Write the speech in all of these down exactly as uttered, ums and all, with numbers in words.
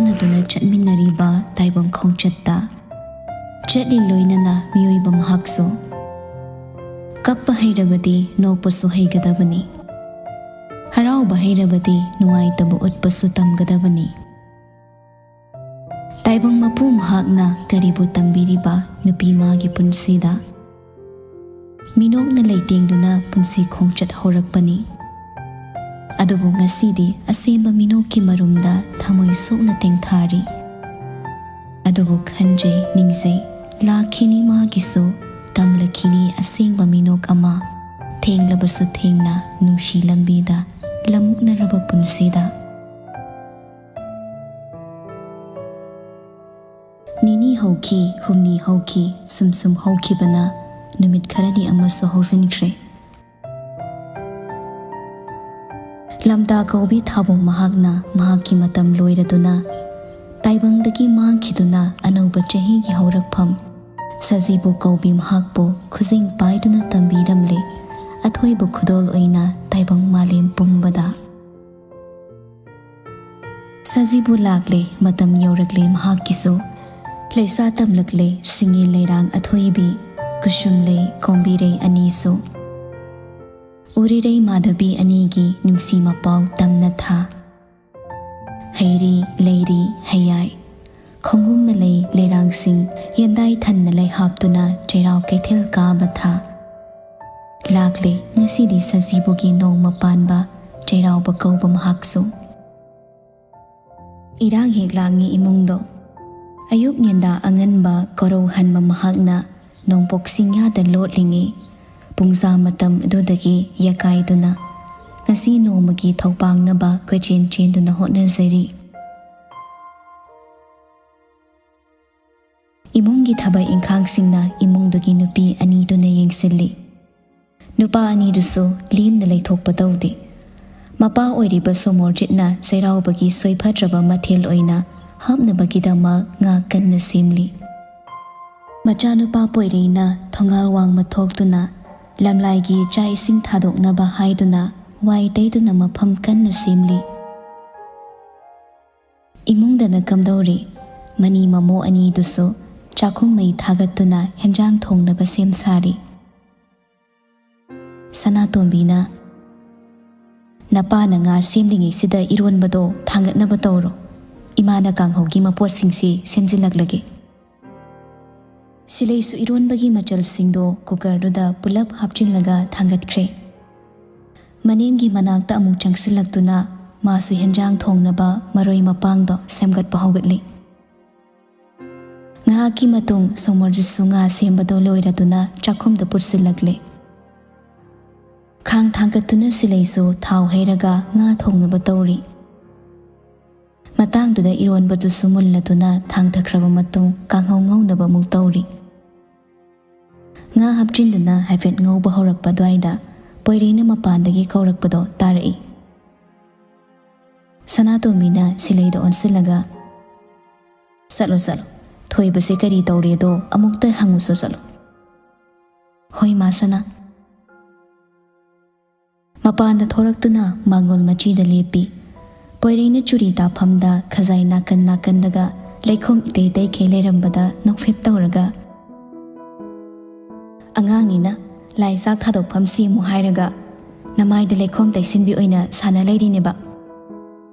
ꯆꯠꯃꯤꯟꯅꯔꯤꯕ ꯇꯥꯏꯕꯪ ꯈꯣꯡꯆꯠꯇ ꯆꯠꯂꯤ ꯂꯣꯏꯅꯅ ꯃꯤꯑꯣꯏꯕ ꯃꯍꯥꯛꯁꯨ꯫ ꯀꯞꯄ ꯍꯩꯔꯕꯗꯤ ꯅꯣꯛꯄꯁꯨ ꯍꯩꯒꯗꯕꯅꯤ꯫ ꯍꯔꯥꯎꯕ ꯍꯩꯔꯕꯗꯤ ꯅꯨꯡꯉꯥꯏꯇꯕ ꯎꯠꯄꯁꯨ ꯇꯝꯒꯗꯕꯅꯤ꯫ ꯇꯥꯏꯕꯪ ꯃꯄꯨ ꯃꯍꯥꯛꯅ ꯀꯔꯤꯕꯨ ꯇꯝꯕꯤꯔꯤꯕ ꯅꯨꯄꯤ ꯃꯥꯒꯤ ꯄꯨꯟꯁꯤꯗ? ꯃꯤꯅꯣꯛꯅ ꯂꯩꯇꯦꯡꯗꯨꯅ ꯄꯨꯟꯁꯤ ꯈꯣꯡꯆꯠ ꯍꯧꯔꯛꯄꯅꯤ꯫ ꯑꯗꯨꯕꯨ ꯉꯁꯤꯗꯤ ꯑꯁꯦꯡꯕ ꯃꯤꯅꯣꯛꯀꯤ ꯃꯔꯨꯝꯗ ꯊꯃꯣꯏ ꯁꯣꯛꯅ ꯇꯦꯡꯊꯥꯔꯤ꯫ ꯑꯗꯨꯕꯨ ꯈꯟꯖꯩ, ꯅꯤꯡꯖꯩ, ꯂꯥꯛꯈꯤꯅꯤ ꯃꯥꯒꯤꯁꯨ, ꯇꯝꯂꯛꯈꯤꯅꯤ ꯑꯁꯦꯡꯕ ꯃꯤꯅꯣꯛ ꯑꯃ, ꯊꯦꯡꯂꯕꯁꯨ ꯊꯦꯡꯅ ꯅꯨꯡꯁꯤ ꯂꯝꯕꯤꯗ ꯂꯝꯃꯨꯛꯅꯔꯕ ꯄꯨꯟꯁꯤꯗ꯫ ꯅꯤꯅꯤ ꯍꯧꯈꯤ, ꯍꯨꯝꯅꯤ ꯍꯧꯈꯤ, ꯁꯨꯝ ꯁꯨꯝ ꯍꯧꯈꯤꯕꯅ ꯅꯨꯃꯤꯠ ꯈꯔꯅꯤ ꯑꯃꯁꯨ ꯍꯧꯖꯤꯟꯈ꯭ꯔꯦ꯫ ꯂꯝꯇꯥ ꯀꯧꯕꯤ ꯊꯥꯕꯣꯡ ꯃꯍꯥꯛꯅ ꯃꯍꯥꯛꯀꯤ ꯃꯇꯝ ꯂꯣꯏꯔꯗꯨꯅ, ꯇꯥꯏꯕꯪꯗꯒꯤ ꯃꯥꯡꯈꯤꯗꯨꯅ ꯑꯅꯧꯕ ꯆꯍꯤꯒꯤ ꯍꯧꯔꯛꯐꯝ ꯁꯖꯤꯕꯨ ꯀꯧꯕꯤ ꯃꯍꯥꯛꯄꯨ ꯈꯨꯖꯤꯡ ꯄꯥꯏꯗꯨꯅ ꯇꯝꯕꯤꯔꯝꯂꯦ, ꯑꯊꯣꯏꯕ ꯈꯨꯗꯣꯜ ꯑꯣꯏꯅ ꯇꯥꯏꯕꯪ ꯃꯥꯂꯦꯝ ꯄꯨꯝꯕꯗ꯫ ꯁꯖꯤꯕꯨ ꯂꯥꯛꯂꯦ, ꯃꯇꯝ ꯌꯧꯔꯛꯂꯦ ꯃꯍꯥꯛꯀꯤꯁꯨ꯫ ꯂꯩꯁꯥ ꯇꯝꯂꯛꯂꯦ, ꯁꯤꯡꯉꯤ ꯂꯩꯔꯥꯡ ꯑꯊꯣꯏꯕꯤ, ꯀꯨꯁꯨꯝꯂꯩ, ꯀꯣꯝꯕꯤꯔꯩ ꯑꯅꯤꯁꯨ꯫ ꯎꯔꯤꯔꯩ ꯃꯥꯙꯕꯤ ꯑꯅꯤꯒꯤ ꯅꯨꯡꯁꯤ ꯃꯄꯥꯎ ꯇꯝꯅ ꯊꯥ꯫ ꯍꯩꯔꯤ, ꯂꯩꯔꯤ, ꯍꯩꯌꯥꯏ, ꯈꯣꯡꯒꯨꯝ ꯃꯂꯩ ꯂꯩꯔꯥꯡꯁꯤꯡ ꯌꯦꯟꯗꯥꯏ ꯊꯟꯅ ꯂꯩ ꯍꯥꯞꯇꯨꯅ ꯆꯩꯔꯥꯎ ꯀꯩꯊꯦꯜ ꯀꯥꯕ ꯊꯥ꯫ ꯂꯥꯛꯂꯦ ꯉꯁꯤꯗꯤ ꯁꯖꯤꯕꯨꯒꯤ ꯅꯣꯡꯃ ꯄꯥꯟꯕ ꯆꯩꯔꯥꯎꯕ ꯀꯧꯕ ꯃꯍꯥꯛꯁꯨ꯫ ꯏꯔꯥꯡ ꯍꯦꯛ ꯂꯥꯡꯉꯤ ꯏꯃꯨꯡꯗꯣ꯫ ꯑꯌꯨꯛ ꯉꯟꯗꯥ ꯑꯉꯟꯕ ꯀꯣꯔꯧ ꯍꯟꯕ ꯃꯍꯥꯛꯅ ꯅꯣꯡꯄꯣꯛ ꯆꯤꯡꯌꯥꯗ ꯂꯣꯠꯂꯤꯉꯩ ꯄꯨꯡꯖꯥ ꯃꯇꯝ ꯑꯗꯨꯗꯒꯤ ꯌꯥꯀꯥꯏꯗꯨꯅ ꯉꯁꯤ ꯅꯣꯡꯃꯒꯤ ꯊꯧꯄꯥꯡꯅꯕ ꯀꯣꯏꯆꯦꯟ ꯆꯦꯟꯗꯨꯅ ꯍꯣꯠꯅꯖꯔꯤ꯫ ꯏꯃꯨꯡꯒꯤ ꯊꯕꯛ ꯏꯪꯈꯥꯡꯁꯤꯡꯅ ꯏꯃꯨꯡꯗꯨꯒꯤ ꯅꯨꯄꯤ ꯑꯅꯤꯗꯨꯅ ꯌꯦꯡꯁꯤꯜꯂꯤ꯫ ꯅꯨꯄꯥ ꯑꯅꯤꯗꯨꯁꯨ ꯂꯦꯝꯅ ꯂꯩꯊꯣꯛꯄ ꯇꯧꯗꯦ꯫ ꯃꯄꯥ ꯑꯣꯏꯔꯤꯕ ꯁꯣꯃꯣꯔꯖꯤꯠꯅ ꯆꯩꯔꯥꯎꯕꯒꯤ ꯁꯣꯏꯐꯗ꯭ꯔꯕ ꯃꯊꯦꯜ ꯑꯣꯏꯅ ꯍꯥꯞꯅꯕꯒꯤꯗꯃꯛ ꯉꯥ ꯀꯟꯅ ꯁꯦꯝꯂꯤ꯫ ꯃꯆꯥꯅꯨꯄꯥ ꯄꯣꯏꯔꯩꯅ ꯊꯣꯡꯒꯥꯜ ꯋꯥꯡꯃ ꯊꯣꯛꯇꯨꯅ ꯂꯝꯂꯥꯏꯒꯤ ꯆꯥꯛ ꯏꯁꯤꯡ ꯊꯥꯗꯣꯛꯅꯕ ꯍꯥꯏꯗꯨꯅ ꯋꯥꯏ ꯇꯩꯗꯨꯅ ꯃꯐꯝ ꯀꯟꯅ ꯁꯦꯝꯂꯤ꯫ ꯏꯃꯨꯡꯗꯅ ꯀꯝꯗꯧꯔꯤ? ꯃꯅꯤ ꯃꯃꯣ ꯑꯅꯤꯗꯨꯁꯨ ꯆꯥꯛꯈꯨꯝ ꯃꯩ ꯊꯥꯒꯠꯇꯨꯅ ꯍꯦꯟꯖꯥꯡ ꯊꯣꯡꯅꯕ ꯁꯦꯝ ꯁꯥꯔꯤ꯫ ꯁꯅꯥꯇꯣꯝꯕꯤꯅ, "ꯅꯄꯥꯅ ꯉꯥ ꯁꯦꯝꯂꯤꯉꯩꯁꯤꯗ ꯏꯔꯣꯟꯕꯗꯣ ꯊꯥꯡꯒꯠꯅꯕ ꯇꯧꯔꯣ꯫ ꯏꯃꯥꯅ ꯀꯥꯡꯍꯧꯒꯤ ꯃꯄꯣꯠꯁꯤꯡꯁꯤ ꯁꯦꯝꯖꯤꯜꯂꯛꯂꯒꯦ꯫" ꯁꯤꯂꯩꯁꯨ ꯏꯔꯣꯟꯕꯒꯤ ꯃꯆꯜꯁꯤꯡꯗꯣ ꯀꯨꯀꯔꯗꯨꯗ ꯄꯨꯂꯞ ꯍꯥꯞꯆꯤꯜꯂꯒ ꯊꯥꯡꯒꯠꯈ꯭ꯔꯦ꯫ ꯃꯅꯦꯝꯒꯤ ꯃꯅꯥꯛꯇ ꯑꯃꯨꯛ ꯆꯪꯁꯤꯜꯂꯛꯇꯨꯅ ꯃꯥꯁꯨ ꯍꯦꯟꯖꯥꯡ ꯊꯣꯡꯅꯕ ꯃꯔꯣꯏ ꯃꯄꯥꯡꯗꯣ ꯁꯦꯝꯒꯠꯄ ꯍꯧꯒꯠꯂꯤ꯫ ꯉꯥꯏꯍꯥꯛꯀꯤ ꯃꯇꯨꯡ ꯁꯣꯃꯣꯔꯖꯤꯠꯁꯨ ꯉꯥ ꯁꯦꯝꯕꯗꯣ ꯂꯣꯏꯔꯗꯨꯅ ꯆꯥꯛꯈꯨꯝꯗ ꯄꯨꯠꯁꯤꯜꯂꯛꯂꯦ꯫ ꯈꯥꯡ ꯊꯥꯡꯒꯠꯇꯨꯅ ꯁꯤꯂꯩꯁꯨ ꯊꯥꯎ ꯍꯩꯔꯒ ꯉꯥ ꯊꯣꯡꯅꯕ ꯇꯧꯔꯤ꯫ ꯃꯇꯥꯡꯗꯨꯗ ꯏꯔꯣꯟꯕꯗꯨꯁꯨ ꯃꯨꯜꯂꯗꯨꯅ ꯊꯥꯡꯊꯈ꯭ꯔꯕ ꯃꯇꯨꯡ ꯀꯥꯡꯍꯧ ꯉꯧꯅꯕ ꯑꯃꯨꯛ ꯇꯧꯔꯤ꯫ ꯉꯥ ꯍꯥꯞꯆꯤꯟꯗꯨꯅ ꯍꯥꯏꯐꯦꯠ ꯉꯧꯕ ꯍꯧꯔꯛꯄ ꯑꯗꯨꯋꯥꯏꯗ ꯄꯣꯏꯔꯩꯅ ꯃꯄꯥꯟꯗꯒꯤ ꯀꯧꯔꯛꯄꯗꯣ ꯇꯥꯔꯛꯏ꯫ ꯁꯅꯥꯇꯣꯝꯕꯤꯅ ꯁꯤꯂꯩꯗ ꯑꯣꯟꯁꯤꯜꯂꯒ, "ꯆꯠꯂꯣ, ꯆꯠꯂꯣ꯫ ꯊꯣꯏꯕꯁꯦ ꯀꯔꯤ ꯇꯧꯔꯦꯗꯣ ꯑꯃꯨꯛꯇ ꯍꯪꯉꯨꯁꯣ, ꯆꯠꯂꯣ꯫" "ꯍꯣꯏ, ꯃꯥ ꯁꯅꯥ꯫" ꯃꯄꯥꯟꯗ ꯊꯣꯔꯛꯇꯨꯅ ꯃꯥꯡꯒꯣꯜ ꯃꯆꯤꯗ ꯂꯦꯞꯄꯤ꯫ ꯄꯣꯏꯔꯩꯅ ꯆꯨꯔꯤ ꯇꯥꯐꯝꯗ ꯈꯖꯥꯏ ꯅꯥꯀꯟ ꯅꯥꯀꯟꯗꯒ ꯂꯩꯈꯣꯝ ꯏꯇꯩ ꯇꯩꯈꯩ ꯂꯩꯔꯝꯕꯗ ꯅꯣꯛꯐꯦꯠ ꯇꯧꯔꯒ, "ꯑꯉꯥꯡꯅꯤꯅ ꯂꯥꯏ ꯆꯥꯛ ꯊꯥꯗꯣꯛꯐꯝ ꯁꯦꯝꯃꯨ ꯍꯥꯏꯔꯒ ꯅꯃꯥꯏꯗ ꯂꯩꯈꯣꯝ ꯇꯩꯁꯤꯟꯕꯤ ꯑꯣꯏꯅ ꯁꯥꯟꯅ ꯂꯩꯔꯤꯅꯦꯕ꯫"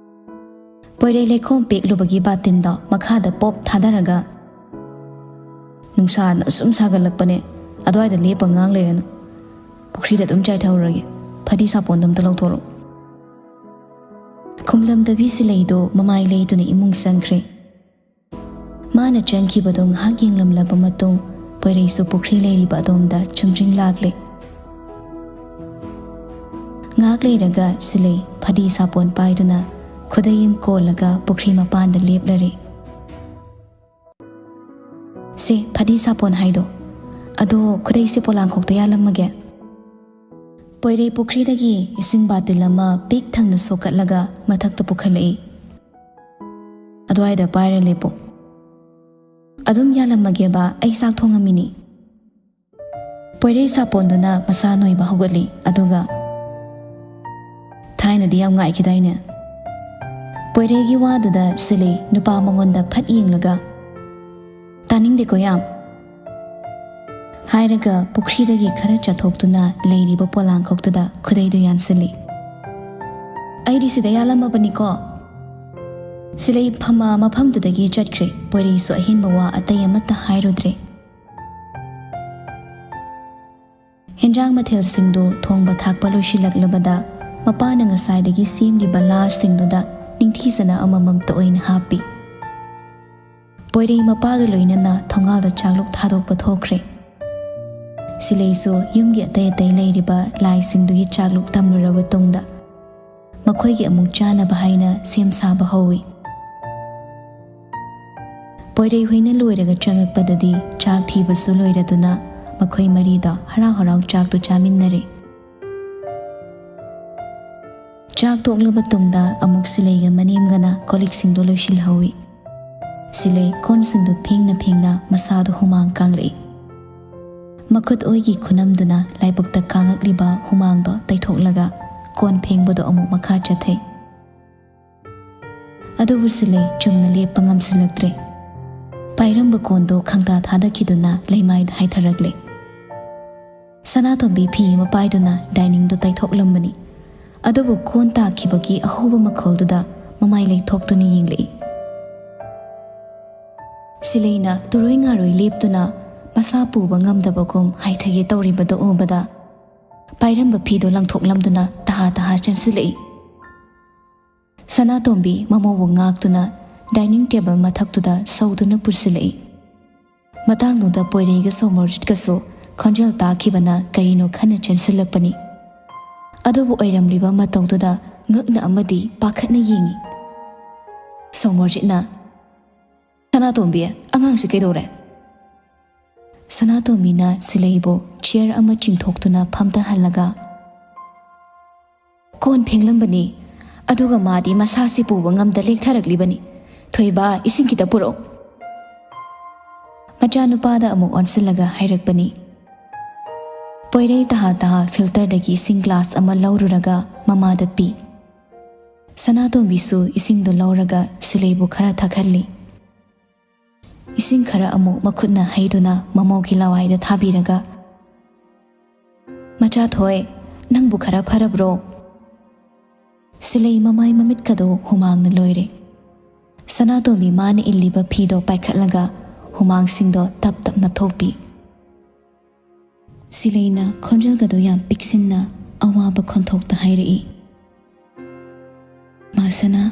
ꯄꯣꯏꯔꯩ ꯂꯩꯈꯣꯝ ꯄꯦꯛꯂꯨꯕꯒꯤ ꯕꯥꯇꯤꯟꯗꯣ ꯃꯈꯥꯗ ꯄꯣꯞ ꯊꯥꯗꯔꯒ, "ꯅꯨꯡꯁꯥꯅ ꯁꯨꯝ ꯁꯥꯒꯠꯂꯛꯄꯅꯦ, ꯑꯗꯨꯋꯥꯏꯗ ꯂꯦꯞꯄ ꯉꯥꯡ ꯂꯩꯔꯅꯨ꯫ ꯄꯨꯈ꯭ꯔꯤꯗ ꯑꯗꯨꯝ ꯆꯥꯏꯊꯔꯨꯔꯒꯦ꯫ ꯐꯗꯤ ꯁꯥꯄꯣꯟꯗꯣ ꯑꯝꯇ ꯂꯧꯊꯣꯔꯛꯑꯣ꯫" ꯈꯨꯝꯂꯝꯗꯕꯤ ꯁꯤꯂꯩꯗꯣ ꯃꯃꯥꯏ ꯂꯩꯗꯨꯅ ꯏꯃꯨꯡ ꯆꯪꯈ꯭ꯔꯦ꯫ ꯃꯥꯅ ꯆꯪꯈꯤꯕꯗꯣ ꯉꯥꯏꯍꯥꯛ ꯌꯦꯡꯂꯝꯂꯕ ꯃꯇꯨꯡ ꯄꯣꯏꯔꯩꯁꯨ ꯄꯨꯈ꯭ꯔꯤ ꯂꯩꯔꯤꯕ ꯑꯗꯣꯝꯗ ꯆꯨꯝꯗ꯭ꯔꯤꯡ ꯂꯥꯛꯂꯦ꯫ ꯉꯥꯏꯍꯥꯛ ꯂꯩꯔꯒ ꯁꯤꯂꯩ ꯐꯗꯤ ꯁꯥꯄꯣꯟ ꯄꯥꯏꯗꯨꯅ ꯈꯨꯗꯩ ꯑꯃ ꯀꯣꯜꯂꯒ ꯄꯨꯈ꯭ꯔꯤ ꯃꯄꯥꯟꯗ ꯂꯦꯞꯂꯔꯦ꯫ "ꯁꯦ, ꯐꯗꯤ ꯁꯥꯄꯣꯟ ꯍꯥꯏꯗꯣ꯫ ꯑꯗꯣ ꯈꯨꯗꯩꯁꯦ ꯄꯣꯂꯥꯡꯈꯣꯛꯇ ꯌꯥꯜꯂꯝꯃꯒꯦ꯫" ꯄꯣꯏꯔꯩ ꯄꯨꯈ꯭ꯔꯤꯗꯒꯤ ꯏꯁꯤꯡ ꯕꯥꯇꯤꯜ ꯑꯃ ꯄꯤꯛ ꯊꯪꯅ ꯁꯣꯛꯀꯠꯂꯒ ꯃꯊꯛꯇ ꯄꯨꯈꯠꯂꯛꯏ꯫ "ꯑꯗꯨꯋꯥꯏꯗ ꯄꯥꯏꯔ ꯂꯦꯞꯄꯣ꯫" "ꯑꯗꯨꯝ ꯌꯥꯜꯂꯝꯃꯒꯦꯕ, ꯑꯩ ꯆꯥꯛ ꯊꯣꯡꯉꯝꯃꯤꯅꯤ꯫" ꯄꯣꯏꯔꯩ ꯁꯥꯄꯣꯟꯗꯨꯅ ꯃꯁꯥ ꯅꯣꯏꯕ ꯍꯧꯒꯠꯂꯤ, ꯑꯗꯨꯒ, "ꯊꯥꯏꯅꯗꯤ ꯌꯥꯝ ꯉꯥꯏꯈꯤꯗꯥꯏꯅꯦ?" ꯄꯣꯏꯔꯩꯒꯤ ꯋꯥꯗꯨꯗ ꯁꯤꯂꯩ ꯅꯨꯄꯥ ꯃꯉꯣꯟꯗ ꯐꯠ ꯌꯦꯡꯂꯒ, "ꯇꯥꯅꯤꯡꯗꯦꯀꯣ ꯌꯥꯝ," ꯍꯥꯏꯔꯒ ꯄꯨꯈ꯭ꯔꯤꯗꯒꯤ ꯈꯔ ꯆꯠꯊꯣꯛꯇꯨꯅ ꯂꯩꯔꯤꯕ ꯄꯣꯂꯥꯡꯈꯣꯛꯇꯨꯗ ꯈꯨꯗꯩꯗꯨ ꯌꯥꯟꯁꯤꯜꯂꯤ꯫ "ꯑꯩꯗꯤ ꯁꯤꯗ ꯌꯥꯜꯂꯝꯃꯕꯅꯤꯀꯣ꯫" ꯁꯤꯂꯩ ꯐꯝꯃ ꯃꯐꯝꯗꯨꯗꯒꯤ ꯆꯠꯈ꯭ꯔꯦ꯫ ꯄꯣꯏꯔꯩꯁꯨ ꯑꯍꯦꯟꯕ ꯋꯥ ꯑꯇꯩ ꯑꯃꯠꯇ ꯍꯥꯏꯔꯨꯗ꯭ꯔꯦ꯫ ꯍꯦꯟꯖꯥꯡ ꯃꯊꯦꯜꯁꯤꯡꯗꯨ ꯊꯣꯡꯕ ꯊꯥꯛꯄ ꯂꯣꯏꯁꯤꯜꯂꯛꯂꯕꯗ, ꯃꯄꯥꯅ ꯉꯁꯥꯏꯗꯒꯤ ꯁꯦꯝꯂꯤꯕ ꯂꯥꯁꯤꯡꯗꯨꯗ ꯅꯤꯡꯊꯤꯖꯅ ꯑꯃꯃꯝꯇ ꯑꯣꯏꯅ ꯍꯥꯞꯄꯤ꯫ ꯄꯣꯏꯔꯩ ꯃꯄꯥꯒ ꯂꯣꯏꯅꯅ ꯊꯣꯡꯒꯥꯜꯗ ꯆꯥꯛꯂꯨꯛ ꯊꯥꯗꯣꯛꯄ ꯊꯣꯛꯈ꯭ꯔꯦ꯫ ꯁꯤꯂꯩꯁꯨ ꯌꯨꯝꯒꯤ ꯑꯇꯩ ꯑꯇꯩ ꯂꯩꯔꯤꯕ ꯂꯥꯏꯁꯤꯡꯗꯨꯒꯤ ꯆꯥꯛꯂꯨꯛ ꯇꯝꯂꯨꯔꯕ ꯇꯨꯡꯗ, ꯃꯈꯣꯏꯒꯤ ꯑꯃꯨꯛ ꯆꯥꯅꯕ ꯍꯥꯏꯅ ꯁꯦꯝ ꯁꯥꯕ ꯍꯧꯏ꯫ ꯄꯣꯏꯔꯩ ꯍꯣꯏꯅ ꯂꯣꯏꯔꯒ ꯆꯪꯉꯛꯄꯗꯗꯤ ꯆꯥꯛ ꯊꯤꯕꯁꯨ ꯂꯣꯏꯔꯗꯨꯅ ꯃꯈꯣꯏ ꯃꯔꯤꯗꯣ ꯍꯔꯥꯎ ꯍꯔꯥꯎ ꯆꯥꯛꯇꯨ ꯆꯥꯃꯤꯟꯅꯔꯦ꯫ ꯆꯥꯛ ꯇꯣꯛꯂꯕ ꯇꯨꯡꯗ ꯑꯃꯨꯛ ꯁꯤꯂꯩꯒ ꯃꯅꯦꯝꯒꯅ ꯀꯣꯜꯂꯤꯛꯁꯤꯡꯗꯨ ꯂꯣꯏꯁꯤꯜꯍꯧꯏ꯫ ꯁꯤꯂꯩ ꯀꯣꯟꯁꯤꯡꯗꯨ ꯐꯦꯡꯅ ꯐꯦꯡꯅ ꯃꯁꯥꯗꯨ ꯍꯨꯃꯥꯡ ꯀꯥꯡꯂꯛꯏ꯫ ꯃꯈꯨꯠ ꯑꯣꯏꯒꯤ ꯈꯨꯅꯝꯗꯨꯅ ꯂꯥꯏꯕꯛꯇ ꯀꯥꯡꯉꯛꯂꯤꯕ ꯍꯨꯃꯥꯡꯗꯣ ꯇꯩꯊꯣꯛꯂꯒ ꯀꯣꯟ ꯐꯦꯡꯕꯗꯣ ꯑꯃꯨꯛ ꯃꯈꯥ ꯆꯠꯊꯩ꯫ ꯑꯗꯨꯕꯨ ꯁꯤꯂꯩ ꯆꯨꯝꯅ ꯂꯦꯞꯄ ꯉꯝꯁꯤꯜꯂꯛꯇ꯭ꯔꯦ꯫ ꯄꯥꯏꯔꯝꯕ ꯀꯣꯟꯗꯣ ꯈꯪꯇꯥ ꯊꯥꯗꯈꯤꯗꯨꯅ ꯂꯩꯃꯥꯏꯗ ꯍꯥꯏꯊꯔꯛꯂꯦ꯫ ꯁꯅꯥꯇꯣꯝꯕꯤ ꯐꯤ ꯑꯃ ꯄꯥꯏꯗꯨꯅ ꯗꯥꯏꯅꯤꯡꯗꯨ ꯇꯩꯊꯣꯛꯂꯝꯕꯅꯤ꯫ ꯑꯗꯨꯕꯨ ꯀꯣꯟ ꯇꯥꯈꯤꯕꯒꯤ ꯑꯍꯧꯕ ꯃꯈꯣꯜꯗꯨꯗ ꯃꯃꯥꯏ ꯂꯩꯊꯣꯛꯇꯨꯅ ꯌꯦꯡꯂꯛꯏ꯫ ꯁꯤꯂꯩꯅ ꯇꯨꯔꯣꯏ ꯉꯥꯔꯣꯏ ꯂꯦꯞꯇꯨꯅ ꯃꯁꯥ ꯄꯨꯕ ꯉꯝꯗꯕꯒꯨꯝ ꯍꯥꯏꯊꯒꯦ ꯇꯧꯔꯤꯕꯗꯨ ꯎꯕꯗ, ꯄꯥꯏꯔꯝꯕ ꯐꯤꯗꯨ ꯂꯪꯊꯣꯛꯂꯝꯗꯨꯅ ꯇꯍꯥ ꯇꯍꯥ ꯆꯦꯟꯁꯤꯜꯂꯛꯏ꯫ ꯁꯅꯥꯇꯣꯝꯕꯤ ꯃꯃꯧꯕꯨ ꯉꯥꯛꯇꯨꯅ ꯗꯥꯏꯅꯤꯡ ꯇꯦꯕꯜ ꯃꯊꯛꯇꯨꯗ ꯁꯧꯗꯨꯅ ꯄꯨꯁꯤꯜꯂꯛꯏ꯫ ꯃꯇꯥꯡꯗꯨꯗ ꯄꯣꯏꯔꯩꯒ ꯁꯣꯃꯣꯔꯖꯤꯠꯀꯁꯨ ꯈꯣꯟꯖꯦꯜ ꯇꯥꯈꯤꯕꯅ ꯀꯔꯤꯅꯣ ꯈꯟꯅ ꯆꯦꯟꯁꯤꯜꯂꯛꯄꯅꯤ꯫ ꯑꯗꯨꯕꯨ ꯑꯣꯏꯔꯝꯂꯤꯕ ꯃꯇꯧꯗꯨꯗ ꯉꯛꯅ ꯑꯃꯗꯤ ꯄꯥꯈꯠꯅ ꯌꯦꯡꯏ꯫ ꯁꯣꯃꯣꯔꯖꯤꯠꯅ, "ꯁꯅꯥꯇꯣꯝꯕꯤ, ꯑꯉꯥꯡꯁꯤ ꯀꯩꯗꯧꯔꯦ?" ꯁꯅꯥꯇꯣꯝꯕꯤꯅ ꯁꯤꯂꯩꯕꯨ ꯆꯤꯌꯔ ꯑꯃ ꯆꯤꯡꯊꯣꯛꯇꯨꯅ ꯐꯝꯊꯍꯜꯂꯒ, "ꯀꯣꯟ ꯐꯦꯡꯂꯝꯕꯅꯤ, ꯑꯗꯨꯒ ꯃꯥꯗꯤ ꯃꯁꯥꯁꯤ ꯄꯨꯕ ꯉꯝꯗ ꯂꯦꯛꯊꯔꯛꯂꯤꯕꯅꯤ꯫ ꯊꯣꯏꯕ, ꯏꯁꯤꯡ ꯈꯤꯇ ꯄꯨꯔꯛꯎ꯫" ꯃꯆꯥꯅꯨꯄꯥꯗ ꯑꯃꯨꯛ ꯑꯣꯟꯁꯤꯜꯂꯒ ꯍꯥꯏꯔꯛꯄꯅꯤ꯫ ꯄꯣꯏꯔꯩ ꯇꯍꯥ ꯇꯍꯥ ꯐꯤꯜꯇꯔꯗꯒꯤ ꯏꯁꯤꯡ ꯒ꯭ꯂꯥꯁ ꯑꯃ ꯂꯧꯔꯨꯔꯒ ꯃꯃꯥꯗ ꯄꯤ꯫ ꯁꯅꯥꯇꯣꯝꯕꯤꯁꯨ ꯏꯁꯤꯡꯗꯣ ꯂꯧꯔꯒ ꯁꯤꯂꯩꯕꯨ ꯈꯔ ꯊꯛꯍꯜꯂꯤ꯫ ꯏꯁꯤꯡ ꯈꯔ ꯑꯃꯨꯛ ꯃꯈꯨꯠꯅ ꯍꯩꯗꯨꯅ ꯃꯃꯧꯒꯤ ꯂꯋꯥꯏꯗ ꯊꯥꯕꯤꯔꯒ, "ꯃꯆꯥꯊꯣꯏ, ꯅꯪꯕꯨ ꯈꯔ ꯐꯔꯕ꯭ꯔꯣ?" ꯁꯤꯂꯩ ꯃꯃꯥꯏ ꯃꯃꯤꯠꯀꯗꯣ ꯍꯨꯃꯥꯡꯅ ꯂꯣꯏꯔꯦ꯫ ꯁꯅꯥꯇꯣꯝꯕꯤ ꯃꯥꯅ ꯏꯜꯂꯤꯕ ꯐꯤꯗꯣ ꯄꯥꯏꯈꯠꯂꯒ ꯍꯨꯃꯥꯡꯁꯤꯡꯗꯣ ꯇꯞ ꯇꯞꯅ ꯊꯣꯛꯄꯤ꯫ ꯁꯤꯂꯩꯅ ꯈꯣꯟꯖꯦꯜꯒꯗꯣ ꯌꯥꯝ ꯄꯤꯛꯁꯤꯟꯅ ꯑꯋꯥꯕ ꯈꯣꯟꯊꯣꯛꯇ ꯍꯥꯏꯔꯛꯏ, "ꯃꯥ ꯁꯅꯥ,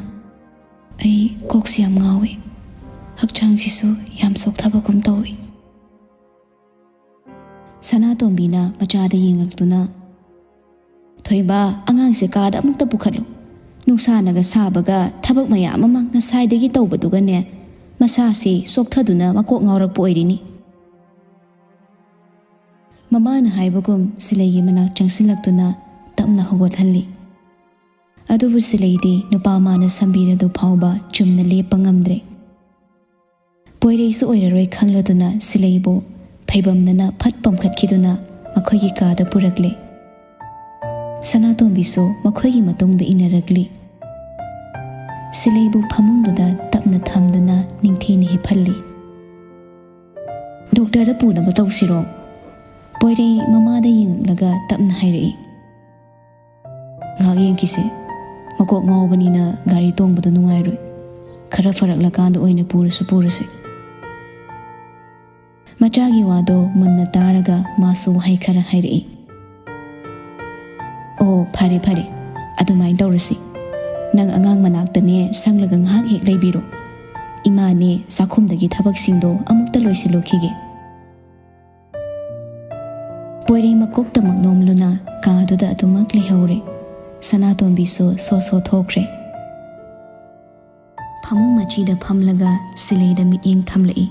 ꯑꯩ ꯀꯣꯛꯁꯤ ꯌꯥꯝ ꯉꯥꯎꯏ, ꯍꯛꯆꯥꯡꯁꯤꯁꯨ ꯌꯥꯝ ꯆꯣꯛꯊꯕꯒꯨꯝ ꯇꯧꯏ꯫" ꯁꯅꯥꯇꯣꯝꯕꯤꯅ ꯃꯆꯥꯗ ꯌꯦꯡꯂꯛꯇꯨꯅ, "ꯊꯣꯏꯕ, ꯑꯉꯥꯡꯁꯦ ꯀꯥꯗ ꯑꯃꯨꯛꯇ ꯄꯨꯈꯠꯂꯨ꯫ ꯅꯨꯡꯁꯥꯅꯒ ꯁꯥꯕꯒ ꯊꯕꯛ ꯃꯌꯥꯝ ꯑꯃ ꯉꯁꯥꯏꯗꯒꯤ ꯇꯧꯕꯗꯨꯒꯅꯦ, ꯃꯁꯥꯁꯤ ꯆꯣꯛꯊꯗꯨꯅ ꯃꯀꯣꯛ ꯉꯥꯎꯔꯛꯄ ꯑꯣꯏꯔꯤꯅꯤ꯫" ꯃꯃꯥꯅ ꯍꯥꯏꯕꯒꯨꯝ ꯁꯤꯂꯩꯒꯤ ꯃꯅꯥꯛ ꯆꯪꯁꯤꯜꯂꯛꯇꯨꯅ ꯇꯞꯅ ꯍꯧꯒꯠꯍꯜꯂꯤ꯫ ꯑꯗꯨꯕꯨ ꯁꯤꯂꯩꯗꯤ ꯅꯨꯄꯥ ꯃꯥꯅ ꯁꯝꯕꯤꯔꯗꯨ ꯐꯥꯎꯕ ꯆꯨꯝꯅ ꯂꯦꯞꯄ ꯉꯝꯗ꯭ꯔꯦ꯫ ꯄꯣꯏꯔꯩꯁꯨ ꯑꯣꯏꯔꯔꯣꯏ ꯈꯪꯂꯗꯨꯅ ꯁꯤꯂꯩꯕꯨ ꯐꯩꯕꯝꯅꯅ ꯐꯠ ꯄꯝꯈꯠꯈꯤꯗꯨꯅ ꯃꯈꯣꯏꯒꯤ ꯀꯥꯗ ꯄꯨꯔꯛꯂꯦ꯫ ꯁꯅꯥꯇꯣꯝꯕꯤꯁꯨ ꯃꯈꯣꯏꯒꯤ ꯃꯇꯨꯡꯗ ꯏꯟꯅꯔꯛꯂꯤ꯫ ꯁꯤꯂꯩꯕꯨ ꯐꯃꯨꯡꯗꯨꯗ ꯇꯞꯅ ꯊꯝꯗꯨꯅ ꯅꯤꯡꯊꯤꯅ ꯍꯤꯞꯍꯜꯂꯤ꯫ "ꯗꯣꯛꯇꯔꯗ ꯄꯨꯅꯕ ꯇꯧꯁꯤꯔꯣ?" ꯄꯣꯏꯔꯩ ꯃꯃꯥꯗ ꯌꯦꯡꯉꯛꯂꯒ ꯇꯞꯅ ꯍꯥꯏꯔꯛꯏ꯫ "ꯉꯥꯏꯍꯥꯛ ꯌꯦꯡꯈꯤꯁꯦ꯫ ꯃꯀꯣꯛ ꯉꯥꯎꯕꯅꯤꯅ ꯒꯥꯔꯤ ꯇꯣꯡꯕꯗꯣ ꯅꯨꯡꯉꯥꯏꯔꯣꯏ꯫ ꯈꯔ ꯐꯔꯛꯂꯀꯥꯟꯗ ꯑꯣꯏꯅ ꯄꯨꯔꯁꯨ ꯄꯨꯔꯁꯦ꯫" ꯃꯆꯥꯒꯤ ꯋꯥꯗꯣ ꯃꯨꯟꯅ ꯇꯥꯔꯒ ꯃꯥꯁꯨ ꯋꯥꯍꯩ ꯈꯔ ꯍꯥꯏꯔꯛꯏ꯫ "ꯑꯣ, ꯐꯔꯦ ꯐꯔꯦ, ꯑꯗꯨꯃꯥꯏꯅ ꯇꯧꯔꯁꯤ꯫ ꯅꯪ ꯑꯉꯥꯡ ꯃꯅꯥꯛꯇꯅꯦ ꯁꯪꯂꯒ ꯉꯥꯏꯍꯥꯛ ꯍꯦꯛ ꯂꯩꯕꯤꯔꯣ꯫ ꯏꯃꯥꯅꯦ ꯆꯥꯛꯈꯨꯝꯗꯒꯤ ꯊꯕꯛꯁꯤꯡꯗꯣ ꯑꯃꯨꯛꯇ ꯂꯣꯏꯁꯤꯜꯂꯨꯈꯤꯒꯦ꯫" ꯄꯣꯏꯔꯩ ꯃꯀꯣꯛꯇꯃꯛ ꯅꯣꯝꯂꯨꯅ ꯀꯥꯗꯨꯗ ꯑꯗꯨꯃꯛ ꯂꯩꯍꯧꯔꯦ꯫ ꯁꯅꯥꯇꯣꯝꯕꯤꯁꯨ ꯁꯣ ꯁꯣ ꯊꯣꯛꯈ꯭ꯔꯦ꯫ ꯐꯃꯨꯡ ꯃꯆꯤꯗ ꯐꯝꯂꯒ ꯁꯤꯂꯩꯗ ꯃꯤꯠꯌꯦꯡ ꯊꯝꯂꯛꯏ꯫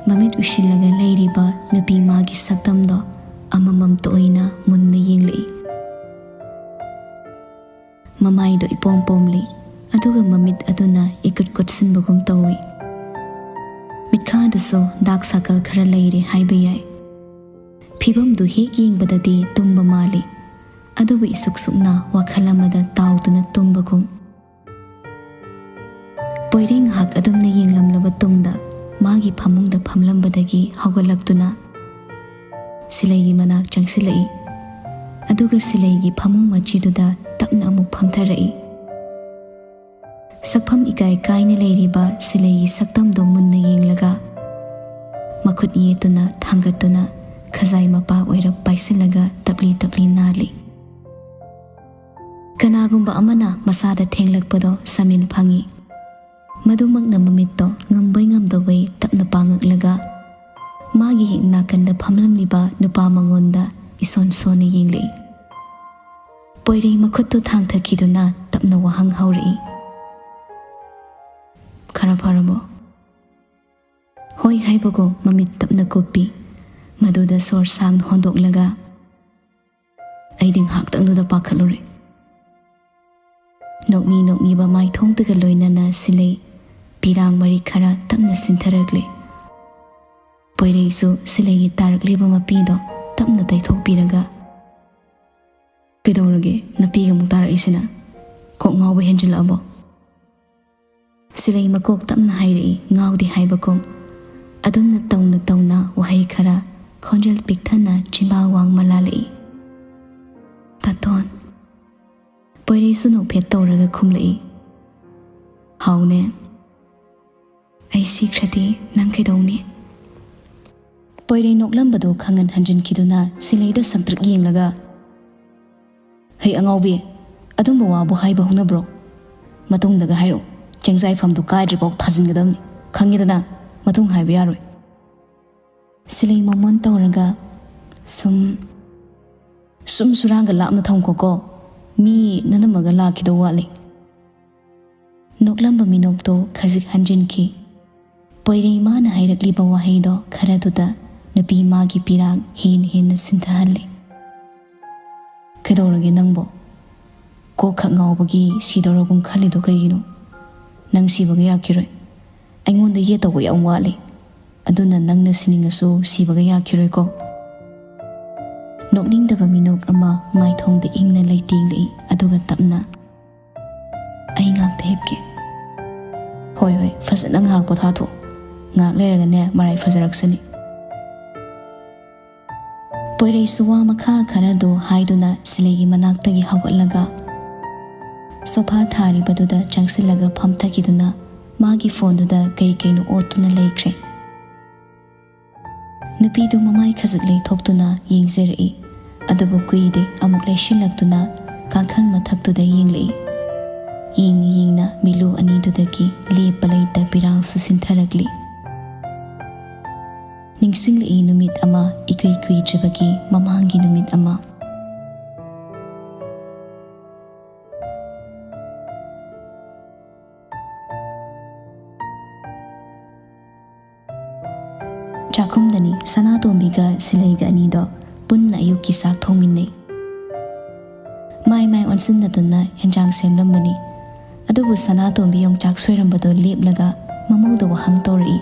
ꯃꯃꯤꯠ ꯎꯏꯁꯤꯜꯂꯒ ꯂꯩꯔꯤꯕ ꯅꯨꯄꯤ ꯃꯥꯒꯤ ꯁꯛꯇꯝꯗꯣ ꯑꯃꯃꯝꯇ ꯑꯣꯏꯅ ꯃꯨꯟꯅ ꯌꯦꯡꯂꯛꯏ꯫ ꯃꯃꯥꯏꯗꯣ ꯏꯄꯣꯝ ꯄꯣꯝꯂꯤ, ꯑꯗꯨꯒ ꯃꯃꯤꯠ ꯑꯗꯨꯅ ꯏꯀꯨꯠ ꯀꯨꯠꯁꯤꯟꯕꯒꯨꯝ ꯇꯧꯏ꯫ ꯃꯤꯠꯈꯥꯗꯨꯁꯨ ꯗꯥꯛ ꯁꯥꯀꯜ ꯈꯔ ꯂꯩꯔꯦ ꯍꯥꯏꯕ ꯌꯥꯏ꯫ ꯐꯤꯕꯝꯗꯨ ꯍꯦꯛ ꯌꯦꯡꯕꯗꯗꯤ ꯇꯨꯝꯕ ꯃꯥꯜꯂꯤ꯫ ꯑꯗꯨꯕꯨ ꯏꯁꯨꯛ ꯁꯨꯛꯅ ꯋꯥꯈꯜ ꯑꯃꯗ ꯇꯥꯎꯗꯨꯅ ꯇꯨꯝꯕꯒꯨꯝ꯫ ꯄꯣꯏꯔꯩ ꯉꯥꯏꯍꯥꯛ ꯑꯗꯨꯝꯅ ꯌꯦꯡꯂꯝꯂꯕ ꯇꯨꯡꯗ ꯃꯥꯒꯤ ꯐꯃꯨꯡꯗ ꯐꯝꯂꯝꯕꯗꯒꯤ ꯍꯧꯒꯠꯂꯛꯇꯨꯅ ꯁꯤꯂꯩꯒꯤ ꯃꯅꯥꯛ ꯆꯪꯁꯤꯜꯂꯛꯏ꯫ ꯑꯗꯨꯒ ꯁꯤꯂꯩꯒꯤ ꯐꯃꯨꯡ ꯃꯆꯤꯗꯨꯗ ꯇꯞꯅ ꯑꯃꯨꯛ ꯐꯝꯊꯔꯛꯏ꯫ ꯁꯛꯐꯝ ꯏꯀꯥꯏ ꯀꯥꯏꯅ ꯂꯩꯔꯤꯕ ꯁꯤꯂꯩꯒꯤ ꯁꯛꯇꯝꯗꯣ ꯃꯨꯟꯅ ꯌꯦꯡꯂꯒ ꯃꯈꯨꯠ ꯌꯦꯠꯇꯨꯅ ꯊꯥꯡꯒꯠꯇꯨꯅ ꯈꯖꯥꯏ ꯃꯄꯥ ꯑꯣꯏꯔꯞ ꯄꯥꯏꯁꯤꯜꯂꯒ ꯇꯞꯂꯤ ꯇꯞꯂꯤ ꯅꯥꯜꯂꯤ꯫ ꯀꯅꯥꯒꯨꯝꯕ ꯑꯃꯅ ꯃꯁꯥꯗ ꯊꯦꯡꯂꯛꯄꯗꯣ ꯁꯃꯤꯟ ꯐꯪꯏ꯫ ꯃꯗꯨꯃꯛꯅ ꯃꯃꯤꯠꯇꯣ ꯉꯝꯕꯣꯏ ꯉꯝꯗꯕꯣꯏ ꯇꯞꯅ ꯄꯥꯡꯉꯛꯂꯒ ꯃꯥꯒꯤ ꯍꯦꯛ ꯅꯥꯀꯟꯗ ꯐꯝꯂꯝꯂꯤꯕ ꯅꯨꯄꯥ ꯃꯉꯣꯟꯗ ꯏꯁꯣꯟ ꯁꯣꯟꯅ ꯌꯦꯡꯂꯛꯏ꯫ ꯄꯣꯏꯔꯩ ꯃꯈꯨꯠꯇꯨ ꯊꯥꯡꯊꯈꯤꯗꯨꯅ ꯇꯞꯅ ꯋꯥꯍꯪ ꯍꯧꯔꯛꯏ꯫ "ꯈꯔ ꯐꯔꯕꯣ?" ꯍꯣꯏ ꯍꯥꯏꯕꯒꯨꯝ ꯃꯃꯤꯠ ꯇꯞꯅ ꯀꯨꯞꯄꯤ꯫ ꯃꯗꯨꯗ ꯁꯣꯔ ꯁꯥꯡꯅ ꯍꯣꯟꯗꯣꯛꯂꯒ, "ꯑꯩꯗꯤ ꯉꯥꯏꯍꯥꯛꯇꯪꯗꯨꯗ ꯄꯥꯈꯠꯂꯨꯔꯦ꯫" ꯅꯣꯛꯃꯤ ꯅꯣꯛꯃꯤꯕ ꯃꯥꯏꯊꯣꯡꯗꯒ ꯂꯣꯏꯅꯅ ꯁꯤꯂꯩ ꯄꯤꯔꯥꯡ ꯃꯔꯤ ꯈꯔ ꯇꯞꯅ ꯁꯤꯟꯊꯔꯛꯂꯦ꯫ ꯄꯣꯏꯔꯩꯁꯨ ꯁꯤꯂꯩꯒꯤ ꯇꯥꯔꯛꯂꯤꯕ ꯃꯄꯤꯗꯣ ꯇꯞꯅ ꯇꯩꯊꯣꯛꯄꯤꯔꯒ, "ꯀꯩꯗꯧꯔꯒꯦ ꯅꯨꯄꯤꯒ ꯑꯃꯨꯛ ꯇꯥꯔꯛꯏꯁꯤꯅ? ꯀꯣꯛ ꯉꯥꯎꯕ ꯍꯦꯟꯖꯤꯜꯂꯛꯑꯕꯣ?" ꯁꯤꯂꯩ ꯃꯀꯣꯛ ꯇꯞꯅ ꯍꯥꯏꯔꯛꯏ, ꯉꯥꯎꯗꯦ ꯍꯥꯏꯕꯒꯨꯝ꯫ ꯑꯗꯨꯝꯅ ꯇꯧꯅ ꯇꯧꯅ ꯋꯥꯍꯩ ꯈꯔ ꯈꯣꯟꯖꯦꯜ ꯄꯤꯛꯊꯅ ꯆꯤꯟꯕꯥꯜ ꯋꯥꯡꯃ ꯂꯥꯜꯂꯛꯏ꯫ "ꯇꯥꯇꯣꯟ꯫" ꯄꯣꯏꯔꯩꯁꯨ ꯅꯣꯛꯐꯦꯠ ꯇꯧꯔꯒ ꯈꯨꯝꯂꯛꯏ, "ꯍꯥꯎꯅꯦ꯫ ꯑꯩ ꯁꯤꯈ꯭ꯔꯗꯤ ꯅꯪ ꯀꯩꯗꯧꯅꯤ?" ꯄꯣꯏꯔꯩ ꯅꯣꯛꯂꯝꯕꯗꯨ ꯈꯪꯍꯟ ꯍꯟꯖꯤꯟꯈꯤꯗꯨꯅ ꯁꯤꯂꯩꯗ ꯁꯪꯇ꯭ꯔꯤꯛ ꯌꯦꯡꯂꯒ, "ꯍꯩ ꯑꯉꯥꯎꯕꯤ, ꯑꯗꯨꯝꯕ ꯋꯥꯕꯨ ꯍꯥꯏꯕ ꯍꯧꯅꯕ꯭ꯔꯣ? ꯃꯇꯨꯡꯗꯒ ꯍꯥꯏꯔꯛꯎ꯫ ꯆꯦꯡꯖꯥꯏꯐꯝꯗꯨ ꯀꯥꯏꯗ꯭ꯔꯤꯐꯥꯎ ꯊꯥꯖꯤꯟꯒꯗꯕꯅꯤ꯫ ꯈꯪꯉꯦꯗꯅ? ꯃꯇꯨꯡ ꯍꯥꯏꯕ ꯌꯥꯔꯣꯏ꯫" ꯁꯤꯂꯩ ꯃꯣꯃꯣꯟ ꯇꯧꯔꯒ, "ꯁꯨꯝ, ꯁꯨꯝ ꯁꯨꯔꯥꯡꯒ ꯂꯥꯞꯅ ꯊꯝꯈꯣꯀꯣ꯫ ꯃꯤ ꯅꯅꯝꯃꯒ ꯂꯥꯛꯈꯤꯗꯧ ꯋꯥꯠꯂꯤ꯫" ꯅꯣꯛꯂꯝꯕ ꯃꯤꯅꯣꯛꯇꯣ ꯈꯖꯤꯛ ꯍꯟꯖꯤꯟꯈꯤ꯫ ꯄꯣꯏꯔꯩ ꯃꯥꯅ ꯍꯥꯏꯔꯛꯂꯤꯕ ꯋꯥꯍꯩꯗꯣ ꯈꯔꯗꯨꯗ ꯅꯨꯄꯤ ꯃꯥꯒꯤ ꯄꯤꯔꯥꯡ ꯍꯦꯟꯅ ꯍꯦꯟꯅ ꯁꯤꯟꯊꯍꯜꯂꯦ꯫ "ꯀꯩꯗꯧꯔꯒꯦ ꯅꯪꯕꯣ? ꯀꯣꯛ ꯈꯛ ꯉꯥꯎꯕꯒꯤ ꯁꯤꯗꯧꯔꯒꯨꯝ ꯈꯜꯂꯤꯗꯣ ꯀꯩꯒꯤꯅꯣ? ꯅꯪ ꯁꯤꯕꯒ ꯌꯥꯈꯤꯔꯣꯏ꯫ ꯑꯩꯉꯣꯟꯗ ꯌꯦꯠ ꯇꯧꯕ ꯌꯥꯝ ꯋꯥꯠꯂꯤ꯫ ꯑꯗꯨꯅ ꯅꯪꯅ ꯁꯤꯅꯤꯡꯉꯁꯨ ꯁꯤꯕꯒ ꯌꯥꯈꯤꯔꯣꯏꯀꯣ꯫" ꯅꯣꯛꯅꯤꯡꯗꯕ ꯃꯤꯅꯣꯛ ꯑꯃ ꯃꯥꯏꯊꯣꯡꯗ ꯏꯪꯅ ꯂꯩꯇꯦꯡꯂꯛꯏ, ꯑꯗꯨꯒ ꯇꯞꯅ, "ꯑꯩ ꯉꯥꯛꯇ ꯍꯤꯞꯀꯦ꯫" "ꯍꯣꯏ, ꯍꯣꯏ, ꯐꯖꯅ ꯉꯥꯏꯍꯥꯛ ꯄꯣꯊꯥꯊꯣꯛꯑꯣ꯫ ꯉꯥꯏꯍꯥꯛ ꯂꯩꯔꯒꯅꯦ, ꯃꯔꯥꯏ ꯐꯖꯔꯛꯁꯅꯤ꯫" ꯄꯣꯏꯔꯩꯁꯨ ꯋꯥ ꯃꯈꯥ ꯈꯔꯗꯨ ꯍꯥꯏꯗꯨꯅ ꯁꯤꯂꯩꯒꯤ ꯃꯅꯥꯛꯇꯒꯤ ꯍꯧꯒꯠꯂꯒ ꯁꯣꯐꯥ ꯊꯥꯔꯤꯕꯗꯨꯗ ꯆꯪꯁꯤꯜꯂꯒ ꯐꯝꯊꯈꯤꯗꯨꯅ ꯃꯥꯒꯤ ꯐꯣꯟꯗꯨꯗ ꯀꯩ ꯀꯩꯅꯣ ꯑꯣꯠꯇꯨꯅ ꯂꯩꯈ꯭ꯔꯦ꯫ ꯅꯨꯄꯤꯗꯨ ꯃꯃꯥꯏ ꯈꯖꯤꯛ ꯂꯩꯊꯣꯛꯇꯨꯅ ꯌꯦꯡꯖꯔꯛꯏ꯫ ꯑꯗꯨꯕꯨ ꯀꯨꯏꯗꯦ, ꯑꯃꯨꯛ ꯂꯩꯁꯤꯜꯂꯛꯇꯨꯅ ꯀꯥꯡꯈꯜ ꯃꯊꯛꯇꯨꯗ ꯌꯦꯡꯂꯛꯏ꯫ ꯌꯦꯡꯅ ꯌꯦꯡꯅ ꯃꯤꯠꯂꯨ ꯑꯅꯤꯗꯨꯗꯒꯤ ꯂꯦꯞꯄ ꯂꯩꯇ ꯄꯤꯔꯥꯡꯁꯨ ꯁꯤꯟꯊꯔꯛꯂꯤ꯫ ꯅꯤꯡꯁꯤꯡꯂꯛꯏ ꯅꯨꯃꯤꯠ ꯑꯃ, ꯏꯀꯨꯏ ꯀꯨꯏꯗ꯭ꯔꯤꯕꯒꯤ ꯃꯃꯥꯡꯒꯤ ꯅꯨꯃꯤꯠ ꯑꯃ꯫ ꯆꯥꯛꯈꯨꯝꯗꯅꯤ ꯁꯅꯥꯇꯣꯝꯕꯤꯒ ꯁꯤꯂꯩꯒ ꯑꯅꯤꯗꯣ ꯄꯨꯟꯅ ꯑꯌꯨꯛꯀꯤ ꯆꯥꯛ ꯊꯣꯡꯃꯤꯟꯅꯩ꯫ ꯃꯥꯏ ꯃꯥꯏ ꯑꯣꯟꯁꯤꯟꯅꯗꯨꯅ ꯍꯦꯟꯖꯥꯡ ꯁꯦꯝꯂꯝꯕꯅꯤ꯫ ꯑꯗꯨꯕꯨ ꯁꯅꯥꯇꯣꯝꯕꯤ ꯌꯣꯡꯆꯥꯛ ꯁꯣꯏꯔꯝꯕꯗꯣ ꯂꯦꯞꯂꯒ ꯃꯃꯧꯗ ꯋꯥꯍꯪ ꯇꯧꯔꯛꯏ꯫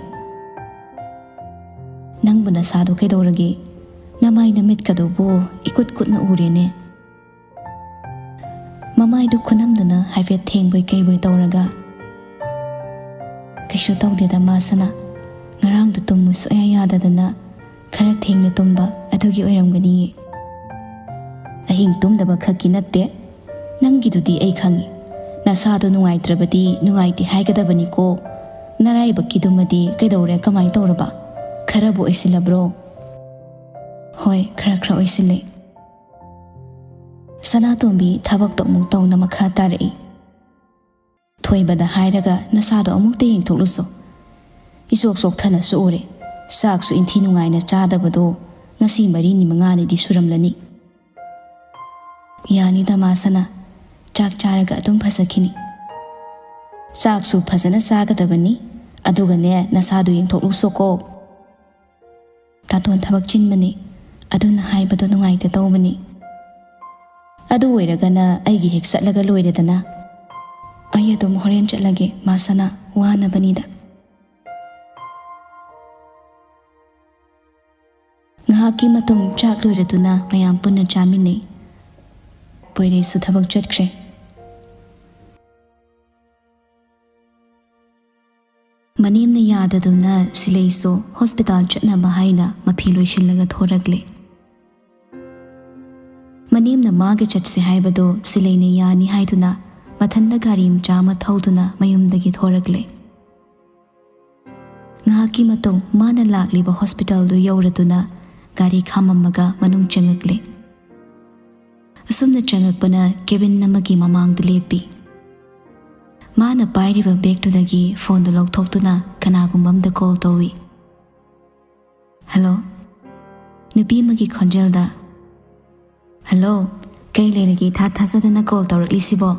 "ꯅꯪꯕꯨ ꯅꯁꯥꯗꯣ ꯀꯩꯗꯧꯔꯒꯦ? ꯅꯃꯥꯏ ꯅꯃꯤꯠꯀꯗꯨꯕꯨ ꯏꯀꯨꯠ ꯀꯨꯠꯅ ꯎꯔꯦꯅꯦ꯫" ꯃꯃꯥꯏꯗꯨ ꯈꯨꯅꯝꯗꯨꯅ ꯍꯥꯏꯐꯦꯠ ꯊꯦꯡꯕꯣꯏ ꯀꯩꯕꯣꯏ ꯇꯧꯔꯒ, "ꯀꯩꯁꯨ ꯇꯧꯗꯦꯗ ꯃꯥ ꯁꯅꯥ, ꯉꯔꯥꯡꯗꯨ ꯇꯨꯝꯃꯨ ꯁꯨꯛꯌꯥ ꯌꯥꯗꯗꯅ ꯈꯔ ꯊꯦꯡꯅ ꯇꯨꯝꯕ ꯑꯗꯨꯒꯤ ꯑꯣꯏꯔꯝꯒꯅꯤꯌꯦ꯫" "ꯑꯍꯤꯡ ꯇꯨꯝꯗꯕ ꯈꯛꯀꯤ ꯅꯠꯇꯦ, ꯅꯪꯒꯤꯗꯨꯗꯤ ꯑꯩ ꯈꯪꯉꯤ꯫ ꯅꯁꯥꯗꯣ ꯅꯨꯡꯉꯥꯏꯇ꯭ꯔꯕꯗꯤ ꯅꯨꯡꯉꯥꯏꯇꯦ ꯍꯥꯏꯒꯗꯕꯅꯤꯀꯣ꯫ ꯅꯔꯥꯏꯕꯛꯀꯤꯗꯨꯃꯗꯤ ꯀꯩꯗꯧꯔꯦ, ꯀꯃꯥꯏ ꯇꯧꯔꯕ? ꯈꯔꯕꯨ ꯑꯣꯏꯁꯤꯜꯂꯕ꯭ꯔꯣ?" "ꯍꯣꯏ, ꯈꯔ ꯈꯔ ꯑꯣꯏꯁꯤꯜꯂꯦ꯫" ꯁꯅꯥꯇꯣꯝꯕꯤ ꯊꯕꯛꯇꯣ ꯑꯃꯨꯛ ꯇꯧꯅ ꯃꯈꯥ ꯇꯥꯔꯛꯏ꯫ "ꯊꯣꯏꯕꯗ ꯍꯥꯏꯔꯒ ꯅꯁꯥꯗꯣ ꯑꯃꯨꯛꯇ ꯌꯦꯡꯊꯣꯛꯂꯨꯁꯣ꯫ ꯏꯆꯣꯛ ꯆꯣꯛꯊꯅꯁꯨ ꯎꯔꯦ꯫ ꯆꯥꯛꯁꯨ ꯏꯟꯊꯤ ꯅꯨꯡꯉꯥꯏꯅ ꯆꯥꯗꯕꯗꯣ ꯉꯁꯤ ꯃꯔꯤꯅꯤ ꯃꯉꯥꯅꯤꯗꯤ ꯁꯨꯔꯝꯂꯅꯤ꯫" "ꯌꯥꯅꯤꯗ ꯃꯥ ꯁꯅꯥ, ꯆꯥꯛ ꯆꯥꯔꯒ ꯑꯗꯨꯝ ꯐꯖꯈꯤꯅꯤ꯫" "ꯆꯥꯛꯁꯨ ꯐꯖꯅ ꯆꯥꯒꯗꯕꯅꯤ, ꯑꯗꯨꯒꯅꯦ ꯅꯁꯥꯗꯣ ꯌꯦꯡꯊꯣꯛꯂꯨꯁꯣꯀꯣ꯫" "ꯇꯥꯇꯣꯟ ꯊꯕꯛ ꯆꯤꯟꯕꯅꯤ, ꯑꯗꯨꯅ ꯍꯥꯏꯕꯗꯣ ꯅꯨꯡꯉꯥꯏꯇꯦ ꯇꯧꯕꯅꯤ꯫" "ꯑꯗꯨ ꯑꯣꯏꯔꯒꯅ ꯑꯩꯒꯤ ꯍꯦꯛ ꯆꯠꯂꯒ ꯂꯣꯏꯔꯦꯗꯅ꯫" "ꯑꯩ ꯑꯗꯨꯝ ꯍꯣꯔꯦꯟ ꯆꯠꯂꯒꯦ ꯃꯥ ꯁꯅꯥ, ꯋꯥꯅꯕꯅꯤꯗ꯫" ꯉꯥꯏꯍꯥꯛ ꯀꯤ ꯃꯇꯨꯡ ꯆꯥꯛ ꯂꯣꯏꯔꯗꯨꯅ ꯃꯌꯥꯝ ꯄꯨꯟꯅ ꯆꯥꯃꯤꯟꯅꯩ꯫ ꯄꯣꯏꯔꯩꯁꯨ ꯊꯕꯛ ꯆꯠꯈ꯭ꯔꯦ꯫ ꯃꯅꯦꯝꯅ ꯌꯥꯗꯗꯨꯅ ꯁꯤꯂꯩꯁꯨ ꯍꯣꯁꯄꯤꯇꯥꯜ ꯆꯠꯅꯕ ꯍꯥꯏꯅ ꯃꯐꯤ ꯂꯣꯏꯁꯤꯜꯂꯒ ꯊꯣꯔꯛꯂꯦ꯫ ꯃꯅꯦꯝꯅ ꯃꯥꯒ ꯆꯠꯁꯦ ꯍꯥꯏꯕꯗꯣ ꯁꯤꯂꯩꯅ ꯌꯥꯅꯤ ꯍꯥꯏꯗꯨꯅ ꯃꯊꯟꯇ ꯒꯥꯔꯤ ꯃꯆꯥ ꯑꯃ ꯊꯧꯗꯨꯅ ꯃꯌꯨꯝꯗꯒꯤ ꯊꯣꯔꯛꯂꯦ꯫ ꯉꯥꯏꯍꯥꯛꯀꯤ ꯃꯇꯨꯡ ꯃꯥꯅ ꯂꯥꯛꯂꯤꯕ ꯍꯣꯁꯄꯤꯇꯥꯜꯗꯨ ꯌꯧꯔꯗꯨꯅ ꯒꯥꯔꯤ ꯈꯥꯝꯃꯝꯃꯒ ꯃꯅꯨꯡ ꯆꯪꯉꯛꯂꯦ꯫ ꯑꯁꯨꯝꯅ ꯆꯪꯉꯛꯄꯅ ꯀꯦꯕꯤꯟ ꯑꯃꯒꯤ ꯃꯃꯥꯡꯗ ꯂꯦꯞꯄꯤ꯫ ꯃꯥꯅ ꯄꯥꯏꯔꯤꯕ ꯕꯦꯒꯇꯨꯗꯒꯤ ꯐꯣꯟꯗꯨ ꯂꯧꯊꯣꯛꯇꯨꯅ ꯀꯅꯥꯒꯨꯝꯕ ꯑꯃꯗ ꯀꯣꯜ ꯇꯧꯏ꯫ "ꯍꯜꯂꯣ?" ꯅꯨꯄꯤ ꯑꯃꯒꯤ ꯈꯣꯟꯖꯦꯜꯗ꯫ "ꯍꯜꯂꯣ, ꯀꯩ ꯂꯩꯔꯒꯦ ꯏꯊꯥ ꯊꯥꯖꯗꯅ ꯀꯣꯜ ꯇꯧꯔꯛꯂꯤꯁꯤꯕꯣ?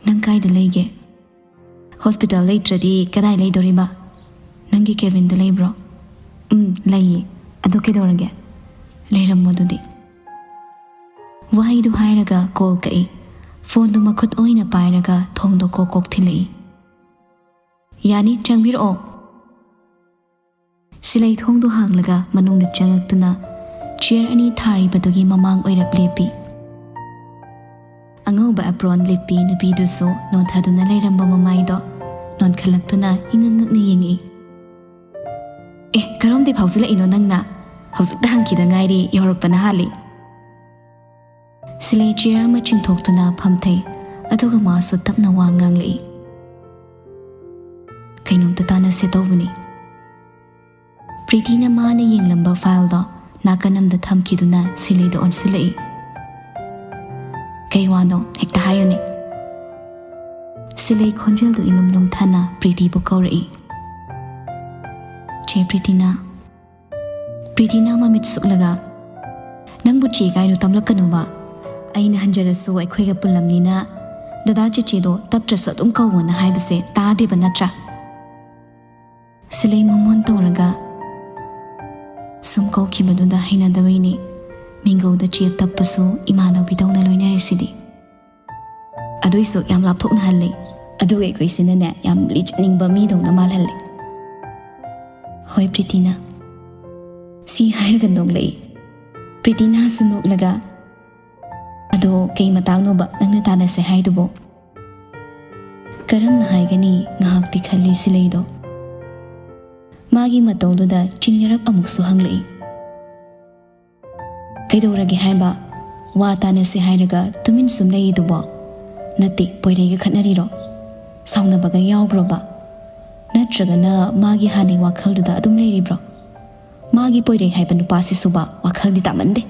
ꯅꯪ ꯀꯥꯏꯗ ꯂꯩꯒꯦ? ꯍꯣꯁꯄꯤꯇꯥꯜ ꯂꯩꯇ꯭ꯔꯗꯤ ꯀꯗꯥꯏ ꯂꯩꯗꯣꯔꯤꯕ? ꯅꯪꯒꯤ ꯀꯦꯕꯤꯟꯗ ꯂꯩꯕ꯭ꯔꯣ?" "ꯎꯝ, ꯂꯩꯌꯦ꯫ ꯑꯗꯨ ꯀꯩꯗꯧꯔꯒꯦ? ꯂꯩꯔꯝꯃꯣ ꯑꯗꯨꯗꯤ꯫" ꯋꯥꯍꯩꯗꯨ ꯍꯥꯏꯔꯒ ꯀꯣꯜ ꯀꯛꯏ꯫ ꯐꯣꯟꯗꯨ ꯃꯈꯨꯠ ꯑꯣꯏꯅ ꯄꯥꯏꯔꯒ ꯊꯣꯡꯗꯣ ꯀꯣꯛ ꯀꯣꯛ ꯊꯤꯜꯂꯛꯏ꯫ "ꯌꯥꯅꯤ, ꯆꯪꯕꯤꯔꯛꯑꯣ꯫" ꯁꯤꯂꯩ ꯊꯣꯡꯗꯨ ꯍꯥꯡꯂꯒ ꯃꯅꯨꯡꯗ ꯆꯪꯉꯛꯇꯨꯅ ꯆꯤꯌꯔ ꯑꯅꯤ ꯊꯥꯔꯤꯕꯗꯨꯒꯤ ꯃꯃꯥꯡ ꯑꯣꯏꯔꯞ ꯂꯦꯞꯄꯤ꯫ ꯑꯉꯧꯕ ꯑꯦꯄ꯭ꯔꯣꯟ ꯂꯤꯠꯄꯤ ꯅꯨꯄꯤꯗꯨꯁꯨ ꯅꯣꯟꯊꯗꯨꯅ ꯂꯩꯔꯝꯕ ꯃꯃꯥꯏꯗꯣ ꯅꯣꯟꯈꯠꯂꯛꯇꯨꯅ ꯏꯉꯛ ꯉꯛꯅ ꯌꯦꯡꯉꯛꯏ꯫ "ꯑꯦ, ꯀꯔꯣꯝꯗꯩ ꯐꯥꯎꯖꯤꯜꯂꯛꯏꯅꯣ ꯅꯪꯅ? ꯍꯧꯖꯤꯛꯇ ꯍꯪꯈꯤꯗ ꯉꯥꯏꯔꯤ, ꯌꯧꯔꯛꯄꯅ ꯍꯥꯜꯂꯤ꯫" ꯁꯤꯂꯩ ꯆꯤꯌꯔ ꯑꯃ ꯆꯤꯡꯊꯣꯛꯇꯨꯅ ꯐꯝꯊꯩ, ꯑꯗꯨꯒ ꯃꯥꯁꯨ ꯇꯞꯅ ꯋꯥ ꯉꯥꯡꯂꯛꯏ꯫ "ꯀꯩꯅꯣꯝꯇ ꯇꯥꯟꯅꯁꯦ ꯇꯧꯕꯅꯤ꯫" ꯄ꯭ꯔꯤꯇꯤꯅ ꯃꯥꯅ ꯌꯦꯡꯂꯝꯕ ꯐꯥꯏꯜꯗꯣ ꯅꯥꯀꯟ ꯑꯃꯗ ꯊꯝꯈꯤꯗꯨꯅ ꯁꯤꯂꯩꯗ ꯑꯣꯟꯁꯤꯜꯂꯛꯏ꯫ "ꯀꯩ ꯋꯥꯅꯣ? ꯍꯦꯛꯇ ꯍꯥꯏꯌꯨꯅꯦ꯫" ꯁꯤꯂꯩ ꯈꯣꯟꯖꯦꯜꯗꯨ ꯏꯅꯨꯝ ꯅꯨꯝꯊꯅ ꯄ꯭ꯔꯤꯇꯤꯕꯨ ꯀꯧꯔꯛꯏ꯫ "ꯆꯦ ꯄ꯭ꯔꯤꯇꯤꯅꯥ꯫" ꯄ꯭ꯔꯤꯇꯤꯅꯥ ꯃꯃꯤꯠ ꯁꯨꯛꯂꯒ, "ꯅꯪꯕꯨ ꯆꯦ ꯀꯥꯏꯅ ꯇꯝꯂꯛꯀꯅꯨꯕ꯫ ꯑꯩꯅ ꯍꯟꯖꯔꯁꯨ ꯑꯩꯈꯣꯏꯒ ꯄꯨꯜꯂꯝꯅꯤꯅ ꯗꯗꯥ ꯆꯦꯆꯦꯗꯣ ꯇꯞꯇ꯭ꯔꯁꯨ ꯑꯗꯨꯝ ꯀꯧꯋꯣꯅ ꯍꯥꯏꯕꯁꯦ ꯇꯥꯗꯦꯕ ꯅꯠꯇ꯭ꯔꯥ?" ꯁꯤꯂꯩ ꯃꯣꯃꯣꯟ ꯇꯧꯔꯒ, "ꯁꯨꯝ ꯀꯧꯈꯤꯕꯗꯨꯗ ꯍꯩꯅꯗꯕꯩꯅꯦ꯫ ꯃꯤꯡꯒꯧꯗ ꯆꯦꯞ ꯇꯞꯄꯁꯨ ꯏꯃꯥꯟꯅꯕꯤꯗꯧꯅ ꯂꯣꯏꯅꯔꯤꯁꯤꯗꯤ꯫ ꯑꯗꯨꯏꯁꯨ ꯌꯥꯝ ꯂꯥꯞꯊꯣꯛꯅꯍꯜꯂꯦ꯫ ꯑꯗꯨꯒ ꯑꯩꯈꯣꯏꯁꯤꯅꯅꯦ ꯌꯥꯝ ꯂꯤꯆꯠꯅꯤꯡꯕ ꯃꯤꯗꯧꯅ ꯃꯥꯜꯍꯜꯂꯦ꯫" "ꯍꯣꯏ ꯄ꯭ꯔꯤꯇꯤꯅꯥ꯫" ꯁꯤ ꯍꯥꯏꯔꯒ ꯅꯣꯛꯂꯛꯏ꯫ ꯄ꯭ꯔꯤꯇꯤꯅꯥꯁꯨ ꯅꯣꯛꯂꯒ, "ꯑꯗꯣ ꯀꯩ ꯃꯇꯥꯡꯅꯣꯕ ꯅꯪꯅ ꯇꯥꯟꯅꯁꯦ ꯍꯥꯏꯗꯨꯕꯣ?" ꯀꯔꯝꯅ ꯍꯥꯏꯒꯅꯤ, ꯉꯥꯏꯍꯥꯛꯇꯤ ꯈꯜꯂꯤ ꯁꯤꯂꯩꯗꯣ꯫ ꯃꯥꯒꯤ ꯃꯇꯧꯗꯨꯗ ꯆꯤꯡꯅꯔꯞ ꯑꯃꯨꯛꯁꯨ ꯍꯪꯂꯛꯏ꯫ "ꯀꯩꯗꯧꯔꯒꯦ ꯍꯥꯏꯕ? ꯋꯥ ꯇꯥꯟꯅꯁꯦ ꯍꯥꯏꯔꯒ ꯇꯨꯃꯤꯟ ꯁꯨꯝ ꯂꯩꯔꯤꯗꯨꯕꯣ? ꯅꯠꯇꯦ, ꯄꯣꯏꯔꯩꯒ ꯈꯠꯅꯔꯤꯔꯣ? ꯁꯥꯎꯅꯕꯒ ꯌꯥꯎꯕ꯭ꯔꯣꯕ? ꯅꯠꯇ꯭ꯔꯒꯅ ꯃꯥꯒꯤ ꯍꯥꯟꯅꯩ ꯋꯥꯈꯜꯗꯨꯗ ꯑꯗꯨꯝ ꯂꯩꯔꯤꯕ꯭ꯔꯣ? ꯃꯥꯒꯤ ꯄꯣꯏꯔꯩ ꯍꯥꯏꯕ ꯅꯨꯄꯥꯁꯤꯁꯨꯕ ꯋꯥꯈꯜꯗꯤ ꯇꯥꯃꯟꯗꯦ꯫"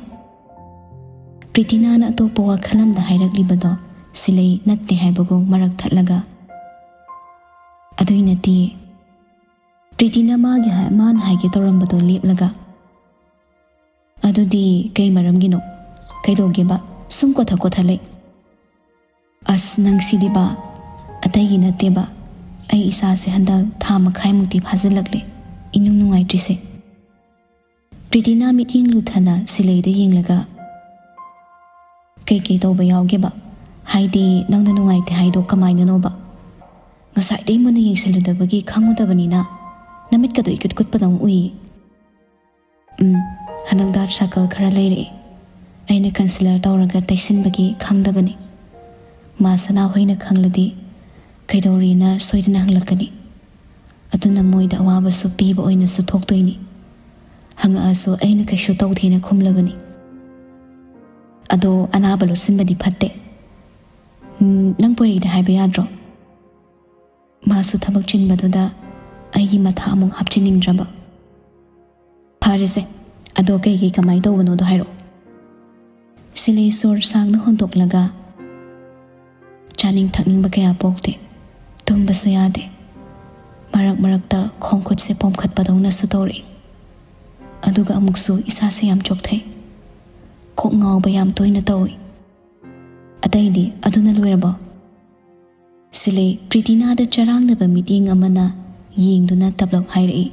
ꯄ꯭ꯔꯤꯇꯤꯅꯥꯅ ꯑꯇꯣꯞꯄ ꯋꯥꯈꯜ ꯑꯃꯗ ꯍꯥꯏꯔꯛꯂꯤꯕꯗꯣ ꯁꯤꯂꯩ ꯅꯠꯇꯦ ꯍꯥꯏꯕꯒꯨꯝ ꯃꯔꯛ ꯊꯠꯂꯒ, "ꯑꯗꯨꯏ ꯅꯠꯇꯦ꯫" ꯄ꯭ꯔꯤꯇꯤꯅꯥ ꯃꯥꯒꯤ ꯍꯥ-, ꯃꯥꯅ ꯍꯥꯏꯒꯦ ꯇꯧꯔꯝꯕꯗꯣ ꯂꯦꯞꯂꯒ, "ꯑꯗꯨꯗꯤ ꯀꯩ ꯃꯔꯝꯒꯤꯅꯣ? ꯀꯩꯗꯧꯒꯦꯕ? ꯁꯨꯝ ꯀꯣꯊ ꯀꯣꯊ ꯂꯩ꯫" "ꯑꯁ, ꯅꯪ ꯁꯤꯗꯤꯕ, ꯑꯇꯩꯒꯤ ꯅꯠꯇꯦꯕ꯫ ꯑꯩ ꯏꯁꯥꯁꯦ ꯍꯟꯗꯛ ꯊꯥ ꯃꯈꯥꯏꯃꯨꯛꯇꯤ ꯐꯥꯖꯤꯜꯂꯛꯂꯦ ꯏꯅꯨꯡ ꯅꯨꯡꯉꯥꯏꯇ꯭ꯔꯤꯁꯦ꯫" ꯄ꯭ꯔꯤꯇꯤꯅꯥ ꯃꯤꯠꯌꯦꯡ ꯂꯨꯊꯅ ꯁꯤꯂꯩꯗ ꯌꯦꯡꯂꯒ, "ꯀꯩꯀꯩ ꯇꯧꯕ ꯌꯥꯎꯒꯦꯕ? ꯍꯥꯏꯗꯤ ꯅꯪꯅ ꯅꯨꯡꯉꯥꯏꯇꯦ ꯍꯥꯏꯗꯣ ꯀꯃꯥꯏꯅꯅꯣꯕ? ꯉꯁꯥꯏꯗꯩ ꯃꯨꯟꯅ ꯌꯦꯡꯁꯤꯜꯂꯨꯗꯕꯒꯤ ꯈꯪꯉꯨꯗꯕꯅꯤꯅ ꯅꯃꯤꯠꯀꯗꯣ ꯏꯀꯨꯠ ꯀꯨꯠꯄꯗꯧꯅ ꯎꯏ꯫" "ꯎꯝ, ꯍꯟꯗꯛ ꯗꯥꯔꯛ ꯁꯔꯀꯜ ꯈꯔ ꯂꯩꯔꯛꯑꯦ꯫ ꯑꯩꯅ ꯀꯟꯁꯤꯂꯔ ꯇꯧꯔꯒ ꯇꯩꯁꯤꯟꯕꯒꯤ ꯈꯪꯗꯕꯅꯤ꯫ ꯃꯥ ꯁꯅꯥꯍꯣꯏꯅ ꯈꯪꯂꯗꯤ ꯀꯩꯗꯧꯔꯤꯅ ꯁꯣꯏꯗꯅ ꯍꯪꯂꯛꯀꯅꯤ꯫ ꯑꯗꯨꯅ ꯃꯣꯏꯗ ꯑꯋꯥꯕꯁꯨ ꯄꯤꯕ ꯑꯣꯏꯅꯁꯨ ꯊꯣꯛꯇꯣꯏꯅꯤ꯫ ꯍꯪꯉꯛꯑꯁꯨ ꯑꯩꯅ ꯀꯩꯁꯨ ꯇꯧꯗꯦꯅ ꯈꯨꯝꯂꯕꯅꯤ꯫ ꯑꯗꯣ ꯑꯅꯥꯕ ꯂꯣꯠꯁꯤꯟꯕꯗꯤ ꯐꯠꯇꯦ꯫ ꯎꯝ, ꯅꯪ ꯄꯣꯏꯔꯩꯗ ꯍꯥꯏꯕ ꯌꯥꯗ꯭ꯔꯣ?" ꯃꯥꯁꯨ ꯊꯕꯛ ꯆꯤꯟꯕꯗꯨꯗ ꯑꯩꯒꯤ ꯃꯊꯥ ꯑꯃꯨꯛ ꯍꯥꯞꯆꯤꯟꯅꯤꯡꯗ꯭ꯔꯕ꯫ "ꯐꯔꯦꯁꯦ, ꯑꯗꯣ ꯀꯩꯀꯩ ꯀꯃꯥꯏ ꯇꯧꯕꯅꯣꯗꯣ ꯍꯥꯏꯔꯛꯑꯣ꯫" ꯁꯤꯂꯩ ꯁꯣꯔ ꯁꯥꯡꯅ ꯍꯣꯟꯗꯣꯛꯂꯒ, "ꯆꯥꯅꯤꯡ ꯊꯛꯅꯤꯡꯕ ꯀꯌꯥ ꯄꯣꯛꯇꯦ, ꯇꯨꯝꯕꯁꯨ ꯌꯥꯗꯦ꯫ ꯃꯔꯛ ꯃꯔꯛꯇ ꯈꯣꯡ ꯈꯨꯠꯁꯦ ꯄꯣꯝꯈꯠꯄꯗꯧꯅꯁꯨ ꯇꯧꯔꯛꯏ꯫ ꯑꯗꯨꯒ ꯑꯃꯨꯛꯁꯨ ꯏꯁꯥꯁꯦ ꯌꯥꯝ ꯆꯣꯛꯊꯩ꯫ ꯀꯣꯛ ꯉꯥꯎꯕ ꯌꯥꯝ ꯇꯣꯏꯅ ꯇꯧꯏ꯫ ꯑꯇꯩꯗꯤ ꯑꯗꯨꯅ ꯂꯣꯏꯔꯕꯣ?" ꯁꯤꯂꯩ ꯄ꯭ꯔꯤꯇꯤꯅꯥꯗ ꯆꯔꯥꯡꯅꯕ ꯃꯤꯠꯌꯦꯡ ꯑꯃꯅ ꯌꯦꯡꯗꯨꯅ ꯇꯞꯂꯞ ꯍꯥꯏꯔꯛꯏ꯫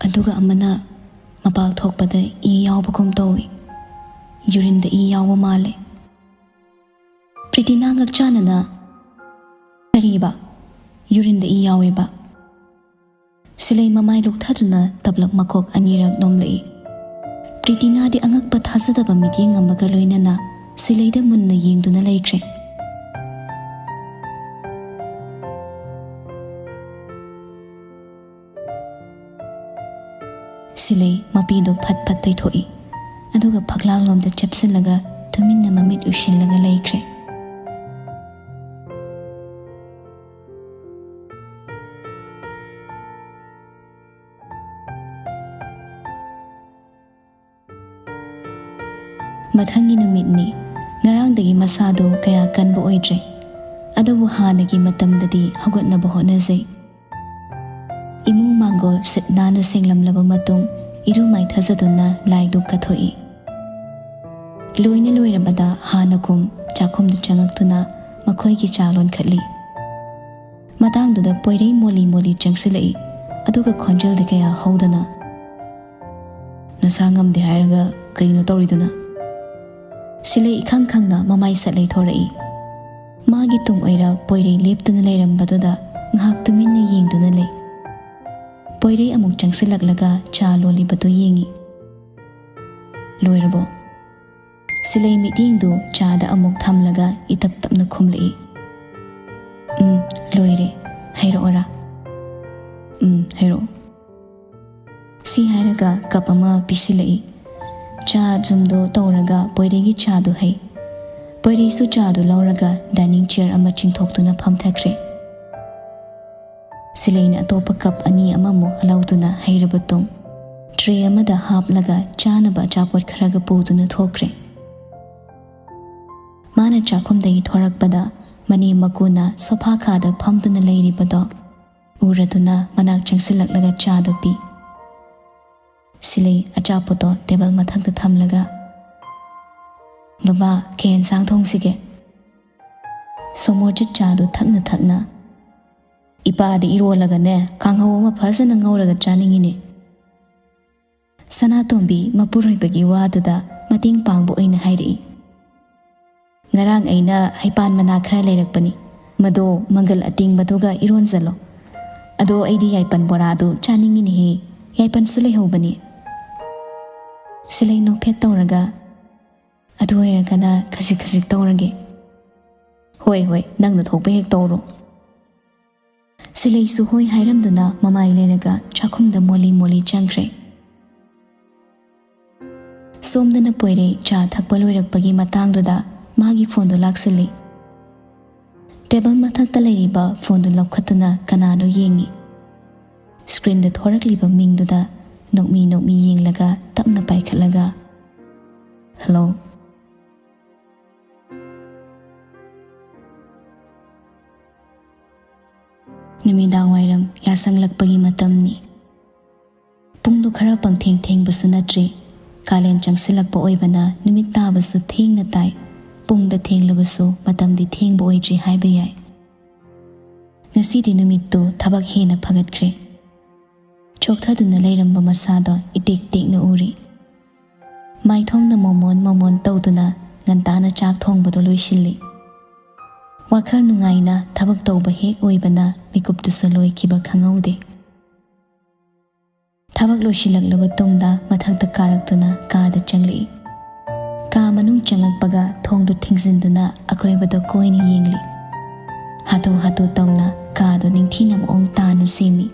ꯑꯗꯨꯒ ꯑꯃꯅ ꯃꯄꯥꯜ ꯊꯣꯛꯄꯗ ꯏ ꯌꯥꯎꯕꯒꯨꯝ ꯇꯧꯏ꯫ ꯌꯨꯔꯤꯟꯗ ꯏ ꯌꯥꯎꯕ ꯃꯥꯜꯂꯦ꯫ ꯄ꯭ꯔꯤꯇꯤꯅꯥ ꯉꯛꯆꯥꯟꯅꯅ, "ꯀꯔꯤꯕ? ꯌꯨꯔꯤꯟꯗ ꯏ ꯌꯥꯎꯋꯦꯕ?" ꯁꯤꯂꯩ ꯃꯃꯥꯏ ꯂꯨꯛꯊꯗꯨꯅ ꯇꯞꯂꯞ ꯃꯀꯣꯛ ꯑꯅꯤꯔꯛ ꯅꯣꯝꯂꯛꯏ꯫ ꯄ꯭ꯔꯤꯇꯤꯅꯥꯗꯤ ꯑꯉꯛꯄ ꯊꯥꯖꯗꯕ ꯃꯤꯠꯌꯦꯡ ꯑꯃꯒ ꯂꯣꯏꯅꯅ ꯁꯤꯂꯩꯗ ꯃꯨꯟꯅ ꯌꯦꯡꯗꯨꯅ ꯂꯩꯈ꯭ꯔꯦ꯫ ꯁꯤꯂꯩ ꯃꯄꯤꯗꯨ ꯐꯠ ꯐꯠ ꯇꯩꯊꯣꯛꯏ, ꯑꯗꯨꯒ ꯐꯛꯂꯥꯡꯂꯣꯝꯗ ꯆꯦꯞꯁꯤꯜꯂꯒ ꯇꯨꯃꯤꯟꯅ ꯃꯃꯤꯠ ꯎꯏꯁꯤꯜꯂꯒ ꯂꯩꯈ꯭ꯔꯦ꯫ ꯃꯊꯪꯒꯤ ꯅꯨꯃꯤꯠꯅꯤ꯫ ꯉꯔꯥꯡꯗꯒꯤ ꯃꯁꯥꯗꯨ ꯀꯌꯥ ꯀꯟꯕ ꯑꯣꯏꯗ꯭ꯔꯦ, ꯑꯗꯨꯕꯨ ꯍꯥꯟꯅꯒꯤ ꯃꯇꯝꯗꯗꯤ ꯍꯧꯒꯠꯅꯕ ꯍꯣꯠꯅꯖꯩ꯫ ꯏꯃꯨꯡ ꯃꯥꯡꯒꯣꯜ ꯁꯤꯠ ꯅꯥꯟꯅ ꯁꯦꯡꯂꯝꯂꯕ ꯃꯇꯨꯡ, ꯏꯔꯨ ꯃꯥꯏꯊꯖꯗꯨꯅ ꯂꯥꯏꯗꯨ ꯀꯠꯊꯣꯛꯏ꯫ ꯂꯣꯏꯅ ꯂꯣꯏꯔꯕꯗ ꯍꯥꯟꯅꯒꯨꯝ ꯆꯥꯛꯈꯨꯝꯗ ꯆꯪꯉꯛꯇꯨꯅ ꯃꯈꯣꯏꯒꯤ ꯆꯥ ꯂꯣꯟꯈꯠꯂꯤ꯫ ꯃꯇꯥꯡꯗꯨꯗ ꯄꯣꯏꯔꯩ ꯃꯣꯂꯤ ꯃꯣꯂꯤ ꯆꯪꯁꯤꯜꯂꯛꯏ, ꯑꯗꯨꯒ ꯈꯣꯟꯖꯦꯜꯗꯤ ꯀꯌꯥ ꯍꯧꯗꯅ, "ꯅꯁꯥ ꯉꯝꯗꯦ ꯍꯥꯏꯔꯒ ꯀꯩꯅꯣ ꯇꯧꯔꯤꯗꯨꯅ?" ꯁꯤꯂꯩ ꯏꯈꯪ ꯈꯪꯅ ꯃꯃꯥꯏ ꯁꯠ ꯂꯩꯊꯣꯔꯛꯏ꯫ ꯃꯥꯒꯤ ꯇꯨꯡ ꯑꯣꯏꯔ ꯄꯣꯏꯔꯩ ꯂꯦꯞꯇꯨꯅ ꯂꯩꯔꯝꯕꯗꯨꯗ ꯉꯥꯏꯍꯥꯛ ꯇꯨꯃꯤꯟꯅ ꯌꯦꯡꯗꯨꯅ ꯂꯩ꯫ ꯄꯣꯏꯔꯩ ꯑꯃꯨꯛ ꯆꯪꯁꯤꯜꯂꯛꯂꯒ ꯆꯥ ꯂꯣꯜꯂꯤꯕꯗꯨ ꯌꯦꯡꯏ꯫ "ꯂꯣꯏꯔꯕꯣ?" ꯁꯤꯂꯩ ꯃꯤꯠꯌꯦꯡꯗꯨ ꯆꯥꯗ ꯑꯃꯨꯛ ꯊꯝꯂꯒ ꯏꯇꯞ ꯇꯞꯅ ꯈꯨꯝꯂꯛꯏ꯫ "ꯎꯝ, ꯂꯣꯏꯔꯦ꯫ ꯍꯩꯔꯛꯑꯣꯔꯥ?" "ꯎꯝ, ꯍꯩꯔꯛꯑꯣ꯫" ꯁꯤ ꯍꯥꯏꯔꯒ ꯀꯞ ꯑꯃ ꯄꯤꯁꯤꯜꯂꯛꯏ꯫ ꯆꯥ ꯖꯨꯝꯗꯣ ꯇꯧꯔꯒ ꯄꯣꯏꯔꯩꯒꯤ ꯆꯥꯗꯨ ꯍꯩ꯫ ꯄꯣꯏꯔꯩꯁꯨ ꯆꯥꯗꯨ ꯂꯧꯔꯒ dining chair ꯑꯃ ꯆꯤꯡꯊꯣꯛꯇꯨꯅ ꯐꯝꯊꯈ꯭ꯔꯦ꯫ ꯁꯤꯂꯩꯅ ꯑꯇꯣꯞꯄ ꯀꯞ ꯑꯅꯤ ꯑꯃꯃꯨꯛ ꯂꯧꯗꯨꯅ ꯍꯩꯔꯕ ꯇꯨꯡ, tray ꯑꯃꯗ ꯍꯥꯞꯂꯒ ꯆꯥꯅꯕ ꯑꯆꯥꯄꯣꯠ ꯈꯔꯒ ꯄꯨꯗꯨꯅ ꯊꯣꯛꯈ꯭ꯔꯦ꯫ ꯃꯥꯅ ꯆꯥꯛꯈꯨꯝꯗꯒꯤ ꯊꯣꯔꯛꯄꯗ ꯃꯅꯦꯝ ꯃꯀꯨꯅ ꯁꯣꯐꯥ ꯈꯥꯗ ꯐꯝꯗꯨꯅ ꯂꯩꯔꯤꯕꯗꯣ ꯎꯔꯗꯨꯅ ꯃꯅꯥꯛ ꯆꯪꯁꯤꯜꯂꯛꯂꯒ ꯆꯥꯗꯨ ꯄꯤ꯫ ꯁꯤꯂꯩ ꯑꯆꯥꯄꯣꯠꯇꯣ table ꯃꯊꯛꯇ ꯊꯝꯂꯒ, "ꯕꯕꯥ, ꯀꯩ ꯌꯦꯟꯁꯥꯡ ꯊꯣꯡꯁꯤꯒꯦ?" ꯁꯣꯃꯣꯔꯖꯤꯠ ꯆꯥꯗꯨ ꯊꯛꯅ ꯊꯛꯅ, "ꯏꯄꯥꯗ ꯏꯔꯣꯜꯂꯒꯅꯦ, ꯀꯥꯡꯍꯧ ꯑꯃ ꯐꯖꯅ ꯉꯧꯔꯒ ꯆꯥꯅꯤꯡꯉꯤꯅꯦ꯫" ꯁꯅꯥꯇꯣꯝꯕꯤ ꯃꯄꯨꯔꯣꯏꯕꯒꯤ ꯋꯥꯗꯨꯗ ꯃꯇꯦꯡ ꯄꯥꯡꯕ ꯑꯣꯏꯅ ꯍꯥꯏꯔꯛꯏ꯫ "ꯉꯔꯥꯡ ꯑꯩꯅ ꯍꯩꯄꯥꯟ ꯃꯅꯥ ꯈꯔ ꯂꯩꯔꯛꯄꯅꯤ, ꯃꯗꯣ ꯃꯪꯒꯜ ꯑꯇꯤꯡꯕꯗꯨꯒ ꯏꯔꯣꯟꯖꯜꯂꯣ꯫ "ꯑꯗꯣ ꯑꯩꯗꯤ ꯌꯥꯏꯄꯟ ꯕꯣꯔꯥꯗꯨ ꯆꯥꯅꯤꯡꯉꯤꯅꯦꯍꯦ꯫ ꯌꯥꯏꯄꯟꯁꯨ ꯂꯩꯍꯧꯕꯅꯤ꯫" ꯁꯤꯂꯩ ꯅꯣꯛꯐꯦꯠ ꯇꯧꯔꯒ, "ꯑꯗꯨ ꯑꯣꯏꯔꯒꯅ ꯈꯖꯤꯛ ꯈꯖꯤꯛ ꯇꯧꯔꯒꯦ꯫" "ꯍꯣꯏ, ꯍꯣꯏ, ꯅꯪꯅ ꯊꯣꯛꯄ ꯍꯦꯛ ꯇꯧꯔꯣ꯫" ꯁꯤꯂꯩꯁꯨ ꯍꯣꯏ ꯍꯥꯏꯔꯝꯗꯨꯅ ꯃꯃꯥꯏ ꯂꯩꯔꯒ ꯆꯥꯛꯈꯨꯝꯗ ꯃꯣꯜꯂꯤ ꯃꯣꯜꯂꯤ ꯆꯪꯈ꯭ꯔꯦ꯫ ꯁꯣꯝꯗꯅ ꯄꯣꯏꯔꯩ ꯆꯥ ꯊꯛꯄ ꯂꯣꯏꯔꯛꯄꯒꯤ ꯃꯇꯥꯡꯗꯨꯗ ꯃꯥꯒꯤ ꯐꯣꯟꯗꯨ ꯂꯥꯛꯁꯤꯜꯂꯤ꯫ ꯇꯦꯕꯜ ꯃꯊꯛꯇ ꯂꯩꯔꯤꯕ ꯐꯣꯟꯗꯨ ꯂꯧꯈꯠꯇꯨꯅ ꯀꯅꯥꯅꯣ ꯌꯦꯡꯉꯤ꯫ ꯁ꯭ꯀ꯭ꯔꯤꯟꯗ ꯊꯣꯔꯛꯂꯤꯕ ꯃꯤꯡꯗꯨꯗ ꯅꯣꯛꯃꯤ ꯅꯣꯛꯃꯤ ꯌꯦꯡꯂꯒ ꯇꯞꯅ ꯄꯥꯏꯈꯠꯂꯒ, "ꯍꯜꯂꯣ꯫" ꯅꯨꯃꯤꯗꯥꯡꯋꯥꯏꯔꯝ ꯌꯥꯁꯪꯂꯛꯄꯒꯤ ꯃꯇꯝꯅꯤ꯫ ꯄꯨꯡꯗꯨ ꯈꯔ ꯄꯪꯊꯦꯡ ꯊꯦꯡꯕꯁꯨ ꯅꯠꯇ꯭ꯔꯤ꯫ ꯀꯥꯂꯦꯟ ꯆꯪꯁꯤꯜꯂꯛꯄ ꯑꯣꯏꯕꯅ ꯅꯨꯃꯤꯠ ꯇꯥꯕꯁꯨ ꯊꯦꯡꯅ ꯇꯥꯏ꯫ ꯄꯨꯡꯗ ꯊꯦꯡꯂꯕꯁꯨ ꯃꯇꯝꯗꯤ ꯊꯦꯡꯕ ꯑꯣꯏꯗ꯭ꯔꯤ ꯍꯥꯏꯕ ꯌꯥꯏ꯫ ꯉꯁꯤꯗꯤ ꯅꯨꯃꯤꯠꯇꯨ ꯊꯕꯛ ꯍꯦꯟꯅ ꯐꯒꯠꯈ꯭ꯔꯦ꯫ ꯆꯣꯛꯊꯗꯨꯅ ꯂꯩꯔꯝꯕ ꯃꯁꯥꯗꯣ ꯏꯇꯦꯛ ꯇꯦꯛꯅ ꯎꯔꯤ꯫ ꯃꯥꯏꯊꯣꯡꯗ ꯃꯣꯃꯣꯟ ꯃꯣꯃꯣꯟ ꯇꯧꯗꯨꯅ ꯉꯟꯇꯥꯅ ꯆꯥꯛ ꯊꯣꯡꯕꯗꯣ ꯂꯣꯏꯁꯤꯜꯂꯤ꯫ ꯋꯥꯈꯜ ꯅꯨꯡꯉꯥꯏꯅ ꯊꯕꯛ ꯇꯧꯕ ꯍꯦꯛ ꯑꯣꯏꯕꯅ ꯃꯤꯀꯨꯞꯇꯨꯁꯨ ꯂꯣꯏꯈꯤꯕ ꯈꯪꯍꯧꯗꯦ꯫ ꯊꯕꯛ ꯂꯣꯏꯁꯤꯜꯂꯛꯂꯕ ꯇꯨꯡꯗ ꯃꯊꯛꯇ ꯀꯥꯔꯛꯇꯨꯅ ꯀꯥꯗ ꯆꯪꯂꯛꯏ꯫ ꯀꯥ ꯃꯅꯨꯡ ꯆꯪꯂꯛꯄꯒ ꯊꯣꯡꯗꯨ ꯊꯤꯡꯖꯤꯟꯗꯨꯅ ꯑꯀꯣꯏꯕꯗ ꯀꯣꯏꯅ ꯌꯦꯡꯂꯤ꯫ ꯍꯥꯊꯨ ꯍꯥꯊꯨ ꯇꯧꯅ ꯀꯥꯗꯨ ꯅꯤꯡꯊꯤꯅ ꯃꯑꯣꯡ ꯇꯥꯅ ꯁꯦꯝꯃꯤ꯫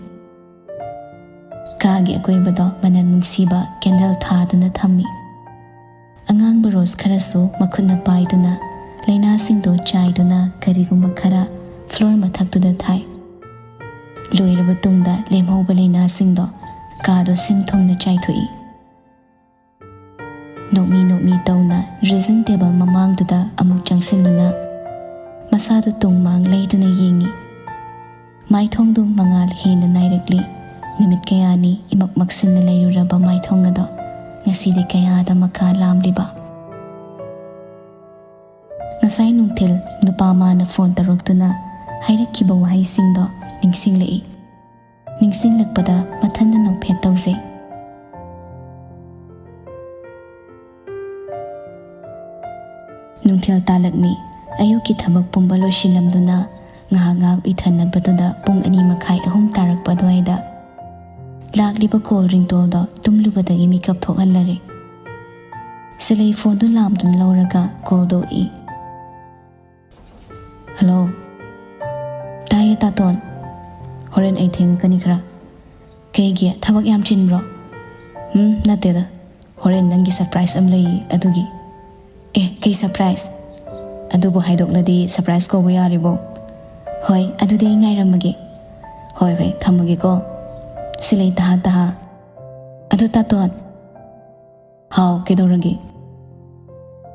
ꯀꯥꯒꯤ ꯑꯀꯣꯏꯕꯗꯣ ꯃꯅꯝ ꯅꯨꯡꯁꯤꯕ ꯀꯦꯟꯗꯜ ꯊꯥꯗꯨꯅ ꯊꯝꯃꯤ꯫ ꯑꯉꯥꯡꯕ ꯔꯣꯁ ꯈꯔꯁꯨ ꯃꯈꯨꯠꯅ ꯄꯥꯏꯗꯨꯅ ꯂꯩꯅꯥꯁꯤꯡꯗꯨ ꯆꯥꯏꯗꯨꯅ ꯀꯔꯤꯒꯨꯝꯕ ꯈꯔ ꯐ꯭ꯂꯣꯔ ꯃꯊꯛꯇꯨꯗ ꯊꯥꯏ꯫ ꯂꯣꯏꯔꯕ ꯇꯨꯡꯗ ꯂꯦꯝꯍꯧꯕ ꯂꯩꯅꯥꯁꯤꯡꯗꯣ ꯀꯥꯗꯣ ꯁꯤꯟ ꯊꯨꯡꯅ ꯆꯥꯏꯊꯣꯛꯏ꯫ ꯅꯣꯛꯃꯤ ꯅꯣꯛꯃꯤ ꯇꯧꯅ ꯗ꯭ꯔꯦꯁꯤꯡ ꯇꯦꯕꯜ ꯃꯃꯥꯡꯗꯨꯗ ꯑꯃꯨꯛ ꯆꯪꯁꯤꯜꯂꯨꯅ ꯃꯁꯥꯗꯨ ꯇꯨꯡ ꯃꯥꯡ ꯂꯩꯗꯨꯅ ꯌꯦꯡꯉꯤ꯫ ꯃꯥꯏꯊꯣꯡꯗꯨ ꯃꯉꯥꯜ ꯍꯦꯟꯅ ꯅꯥꯏꯔꯛꯂꯤ꯫ ꯅꯨꯃꯤꯠ ꯀꯌꯥꯅꯤ ꯏꯃꯛ ꯃꯛꯁꯤꯟꯅ ꯂꯩꯔꯨꯔꯕ ꯃꯥꯏꯊꯣꯡ ꯑꯗꯣ ꯉꯁꯤꯗꯤ ꯀꯌꯥꯗ ꯃꯀꯥ ꯂꯥꯝꯂꯤꯕ꯫ ꯉꯁꯥꯏ ꯅꯨꯡꯊꯤꯜ ꯅꯨꯄꯥ ꯃꯥꯅ ꯐꯣꯟ ꯇꯧꯔꯛꯇꯨꯅ ꯍꯥꯏꯔꯛꯈꯤꯕ ꯋꯥꯍꯩꯁꯤꯡꯗꯣ ꯅꯤꯡꯁꯤꯡꯂꯛꯏ꯫ ꯅꯤꯡꯁꯤꯡꯂꯛꯄꯗ ꯃꯊꯟꯗ ꯅꯣꯛꯐꯦꯠ ꯇꯧꯖꯩ꯫ ꯅꯨꯡꯊꯤꯜ ꯇꯥꯂꯛꯂꯤ꯫ ꯑꯌꯨꯛꯀꯤ ꯊꯕꯛ ꯄꯨꯝꯕ ꯂꯣꯏꯁꯤꯜꯂꯝꯗꯨꯅ ꯉꯥꯏꯍꯥꯛ ꯉꯥꯏꯍꯥꯛ ꯎꯏꯊꯅꯕꯗꯨꯗ ꯄꯨꯡ ꯑꯅꯤ ꯃꯈꯥꯏ, ꯑꯍꯨꯝ ꯇꯥꯔꯦ꯫ ꯀꯣꯜ ꯔꯤꯡꯇꯣꯟꯗꯣ ꯇꯨꯝꯂꯨꯕꯗꯒꯤ ꯃꯤꯀꯞ ꯊꯣꯛꯍꯜꯂꯔꯦ꯫ ꯁꯤꯂꯩ ꯐꯣꯟꯗꯨ ꯂꯥꯝꯗꯨꯅ ꯂꯧꯔꯒ ꯀꯣꯜ ꯇꯧꯔꯛꯏ꯫ "ꯍꯜꯂꯣ꯫ ꯇꯥꯏꯌꯦ ꯇꯥꯇꯣꯟ꯫ ꯍꯣꯔꯦꯟ ꯑꯩ ꯊꯦꯡꯉꯛꯀꯅꯤ ꯈꯔ꯫ ꯀꯩꯒꯤ, ꯊꯕꯛ ꯌꯥꯝ ꯆꯤꯟꯕ꯭ꯔꯣ?" "ꯎꯝ, ꯅꯠꯇꯦꯗ꯫ ꯍꯣꯔꯦꯟ ꯅꯪꯒꯤ ꯁꯔꯄ꯭ꯔꯥꯏꯖ ꯑꯃ ꯂꯩꯌꯦ, ꯑꯗꯨꯒꯤ꯫" "ꯑꯦ, ꯀꯩ ꯁꯔꯄ꯭ꯔꯥꯏꯖ? ꯑꯗꯨꯕꯨ ꯍꯥꯏꯗꯣꯛꯂꯗꯤ ꯁꯔꯄ꯭ꯔꯥꯏꯖ ꯀꯧꯕ ꯌꯥꯔꯤꯕꯣ?" "ꯍꯣꯏ, ꯑꯗꯨꯗꯤ ꯑꯩ ꯉꯥꯏꯔꯝꯃꯒꯦ꯫" "ꯍꯣꯏ, ꯍꯣꯏ, ꯊꯝꯃꯒꯦꯀꯣ꯫" ꯁꯤꯂꯩ ꯇꯍꯥ ꯇꯍꯥ꯫ "ꯑꯗꯣ ꯇꯥꯇꯣꯟ꯫" "ꯍꯥꯎ, ꯀꯩꯗꯧꯔꯒꯦ?"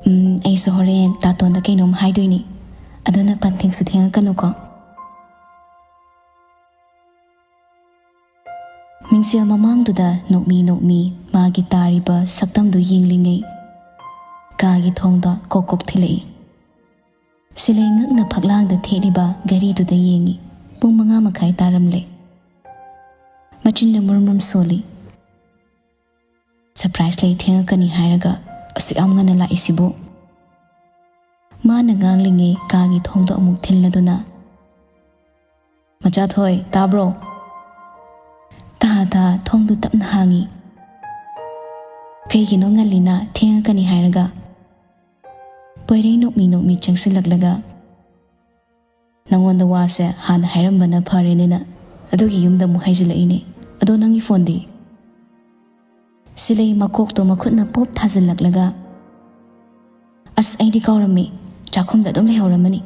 "ꯎꯝ, ꯑꯩꯁꯨ ꯍꯣꯔꯦꯟ ꯇꯥꯇꯣꯟꯗ ꯀꯩꯅꯣꯝ ꯍꯥꯏꯗꯣꯏꯅꯤ꯫ ꯑꯗꯨꯅ ꯄꯟꯊꯦꯡꯁꯨ ꯊꯦꯡꯉꯛꯀꯅꯨꯀꯣ꯫" ꯃꯤꯡꯁꯦꯜ ꯃꯃꯥꯡꯗꯨꯗ ꯅꯣꯛꯃꯤ ꯅꯣꯛꯃꯤ ꯃꯥꯒꯤ ꯇꯥꯔꯤꯕ ꯁꯛꯇꯝꯗꯨ ꯌꯦꯡꯂꯤꯉꯩ ꯀꯥꯒꯤ ꯊꯣꯡꯗ ꯀꯣꯛ ꯀꯣꯛ ꯊꯤꯜꯂꯛꯏ꯫ ꯁꯤꯂꯩ ꯉꯛꯅ ꯐꯛꯂꯥꯡꯗ ꯊꯦꯠꯂꯤꯕ ꯘꯔꯤꯗꯨꯗ ꯌꯦꯡꯉꯤ꯫ ꯄꯨꯡ ꯃꯉꯥ ꯃꯈꯥꯏ ꯇꯥꯔꯝꯂꯦ꯫ ꯃꯆꯤꯟꯗ ꯃꯨꯔꯨꯝ ꯃꯨꯔꯨꯝ ꯁꯣꯜꯂꯤ꯫ "ꯁꯔꯄ꯭ꯔꯥꯏꯖ ꯂꯩ, ꯊꯦꯡꯉꯛꯀꯅꯤ ꯍꯥꯏꯔꯒ ꯑꯁꯨꯛ ꯌꯥꯝ ꯉꯟꯅ ꯂꯥꯛꯏꯁꯤꯕꯨ?" ꯃꯥꯅ ꯉꯥꯡꯂꯤꯉꯩ ꯀꯥꯒꯤ ꯊꯣꯡꯗꯣ ꯑꯃꯨꯛ ꯊꯤꯜꯂꯗꯨꯅ, "ꯃꯆꯥꯊꯣꯏ, ꯇꯥꯕ꯭ꯔꯣ?" ꯇꯍꯥ ꯇꯍꯥ ꯊꯣꯡꯗꯨ ꯇꯞꯅ ꯍꯥꯡꯉꯤ꯫ "ꯀꯩꯒꯤꯅꯣ ꯉꯜꯂꯤꯅ, ꯊꯦꯡꯉꯛꯀꯅꯤ ꯍꯥꯏꯔꯒ?" ꯄꯣꯏꯔꯩ ꯅꯣꯛꯃꯤ ꯅꯣꯛꯃꯤ ꯆꯪꯁꯤꯜꯂꯛꯂꯒ, "ꯅꯪꯉꯣꯟꯗ ꯋꯥꯁꯦ ꯍꯥꯟꯅ ꯍꯥꯏꯔꯝꯕꯅ ꯐꯔꯦꯅꯦꯅ, ꯑꯗꯨꯒꯤ ꯌꯨꯝꯗ ꯑꯃꯨꯛ ꯍꯥꯏꯖꯤꯜꯂꯛꯏꯅꯦ꯫ ꯑꯗꯣ ꯅꯪꯒꯤ ꯐꯣꯟꯗꯤ?" ꯁꯤꯂꯩ ꯃꯀꯣꯛꯇꯣ ꯃꯈꯨꯠꯅ ꯄꯣꯞ ꯊꯥꯖꯤꯜꯂꯛꯂꯒ, "ꯑꯁ, ꯑꯩꯗꯤ ꯀꯥꯎꯔꯝꯃꯤ꯫ ꯆꯥꯛꯈꯨꯝꯗ ꯑꯗꯨꯝ ꯂꯩꯍꯧꯔꯝꯃꯅꯤ꯫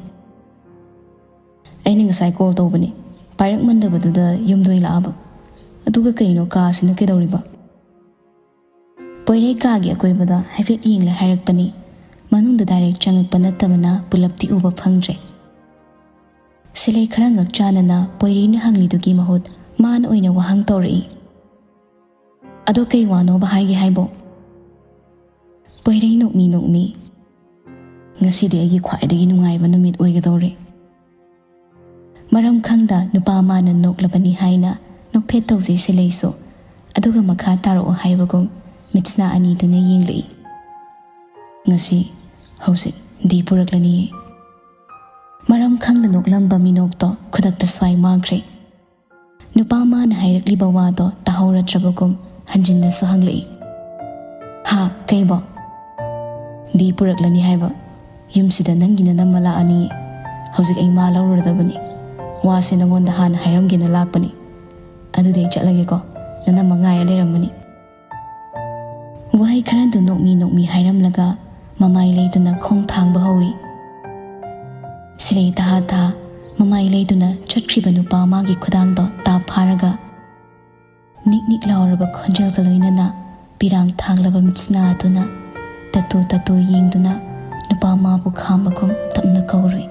ꯑꯩꯅ ꯉꯁꯥꯏ ꯀꯣꯜ ꯇꯧꯕꯅꯤ, ꯄꯥꯏꯔꯛꯃꯟꯗꯕꯗꯨꯗ ꯌꯨꯝꯗ ꯑꯣꯏ ꯂꯥꯛꯑꯕ꯫ ꯑꯗꯨꯒ ꯀꯩꯅꯣ, ꯀꯥꯁꯤꯅ ꯀꯩꯗꯧꯔꯤꯕ?" ꯄꯣꯏꯔꯩ ꯀꯥꯒꯤ ꯑꯀꯣꯏꯕꯗ ꯍꯥꯏꯐꯦꯠ ꯌꯦꯡꯂꯦ ꯍꯥꯏꯔꯛꯄꯅꯤ꯫ ꯃꯅꯨꯡꯗ ꯗꯥꯏꯔꯦꯛ ꯆꯪꯉꯛꯄ ꯅꯠꯇꯕꯅ ꯄꯨꯂꯞꯇꯤ ꯎꯕ ꯐꯪꯗ꯭ꯔꯦ꯫ ꯁꯤꯂꯩ ꯈꯔ ꯉꯛꯆꯥꯅꯅ ꯄꯣꯏꯔꯩꯅ ꯍꯪꯂꯤꯗꯨꯒꯤ ꯃꯍꯨꯠ ꯃꯥꯅ ꯑꯣꯏꯅ ꯋꯥꯍꯪ ꯇꯧꯔꯛꯏ꯫ "ꯑꯗꯣ ꯀꯩ ꯋꯥꯅꯣꯕ ꯍꯥꯏꯒꯦ ꯍꯥꯏꯕꯣ?" ꯄꯣꯏꯔꯩ ꯅꯣꯛꯃꯤ ꯅꯣꯛꯃꯤ, "ꯉꯁꯤꯗꯤ ꯑꯩꯒꯤ ꯈ꯭ꯋꯥꯏꯗꯒꯤ ꯅꯨꯡꯉꯥꯏꯕ ꯅꯨꯃꯤꯠ ꯑꯣꯏꯒꯗꯧꯔꯦ꯫ ꯃꯔꯝ ꯈꯪꯗ ꯅꯨꯄꯥ ꯑꯃꯅ ꯅꯣꯛꯂꯕꯅꯤ ꯍꯥꯏꯅ ꯅꯣꯛꯐꯦꯠ ꯇꯧꯖꯩ ꯁꯤꯂꯩꯁꯨ, ꯑꯗꯨꯒ ꯃꯈꯥ ꯇꯥꯔꯛꯑꯣ ꯍꯥꯏꯕꯒꯨꯝ ꯃꯤꯠꯁꯅꯥ ꯑꯅꯤꯗꯨꯅ ꯌꯦꯡꯂꯛꯏ꯫ ꯉꯁꯤ, ꯍꯧꯖꯤꯛ, ꯗꯤ ꯄꯨꯔꯛꯂꯅꯤꯌꯦ꯫" ꯃꯔꯝ ꯈꯪꯗ ꯅꯣꯛꯂꯝꯕ ꯃꯤꯅꯣꯛꯇꯣ ꯈꯨꯗꯛꯇ ꯁ꯭ꯋꯥꯏ ꯃꯥꯡꯈ꯭ꯔꯦ꯫ ꯅꯨꯄꯥ ꯑꯃꯅ ꯍꯥꯏꯔꯛꯂꯤꯕ ꯋꯥꯗꯣ ꯍꯧꯔꯗ꯭ꯔꯕꯒꯨꯝ ꯍꯟꯖꯤꯟꯅꯁꯨ ꯍꯪꯂꯛꯏ꯫ "ꯍꯥ, ꯀꯩꯕꯣ?" "ꯗꯤ ꯄꯨꯔꯛꯂꯅꯤ ꯍꯥꯏꯕ꯫ ꯌꯨꯝꯁꯤꯗ ꯅꯪꯒꯤ ꯅꯅꯝꯃ ꯂꯥꯛꯑꯅꯤꯌꯦ꯫ ꯍꯧꯖꯤꯛ ꯑꯩ ꯃꯥ ꯂꯧꯔꯨꯔꯗꯕꯅꯤ꯫ ꯋꯥꯁꯦ ꯅꯉꯣꯟꯗ ꯍꯥꯟꯅ ꯍꯥꯏꯔꯝꯒꯦꯅ ꯂꯥꯛꯄꯅꯤ꯫ ꯑꯗꯨꯗꯤ ꯑꯩ ꯆꯠꯂꯒꯦꯀꯣ꯫ ꯅꯅꯝꯃ ꯉꯥꯏꯔ ꯂꯩꯔꯝꯃꯅꯤ꯫" ꯋꯥꯍꯩ ꯈꯔꯗꯨ ꯅꯣꯛꯃꯤ ꯅꯣꯛꯃꯤ ꯍꯥꯏꯔꯝꯂꯒ ꯃꯃꯥꯏ ꯂꯩꯗꯨꯅ ꯈꯣꯡ ꯊꯥꯡꯕ ꯍꯧꯏ꯫ ꯁꯤꯔꯩ ꯇꯍꯥ ꯇꯍꯥ ꯃꯃꯥꯏ ꯂꯩꯗꯨꯅ ꯆꯠꯈ꯭ꯔꯤꯕ ꯅꯨꯄꯥ ꯑꯃꯒꯤ ꯈꯨꯗꯥꯡꯗꯣ ꯇꯥꯞ ꯐꯥꯔꯒ ꯅꯤꯛ ꯅꯤꯛ ꯂꯥꯎꯔꯕ ꯈꯣꯟꯖꯦꯜꯒ ꯂꯣꯏꯅꯅ ꯄꯤꯔꯥꯡ ꯊꯥꯡꯂꯕ ꯃꯤꯠꯁꯤꯅ ꯑꯗꯨꯅ ꯇꯠꯇꯨ ꯇꯠꯇꯨ ꯌꯦꯡꯗꯨꯅ ꯅꯨꯄꯥ ꯃꯥꯕꯨ ꯈꯥꯝꯕꯒꯨꯝ ꯇꯞꯅ ꯀꯧꯔꯨꯏ꯫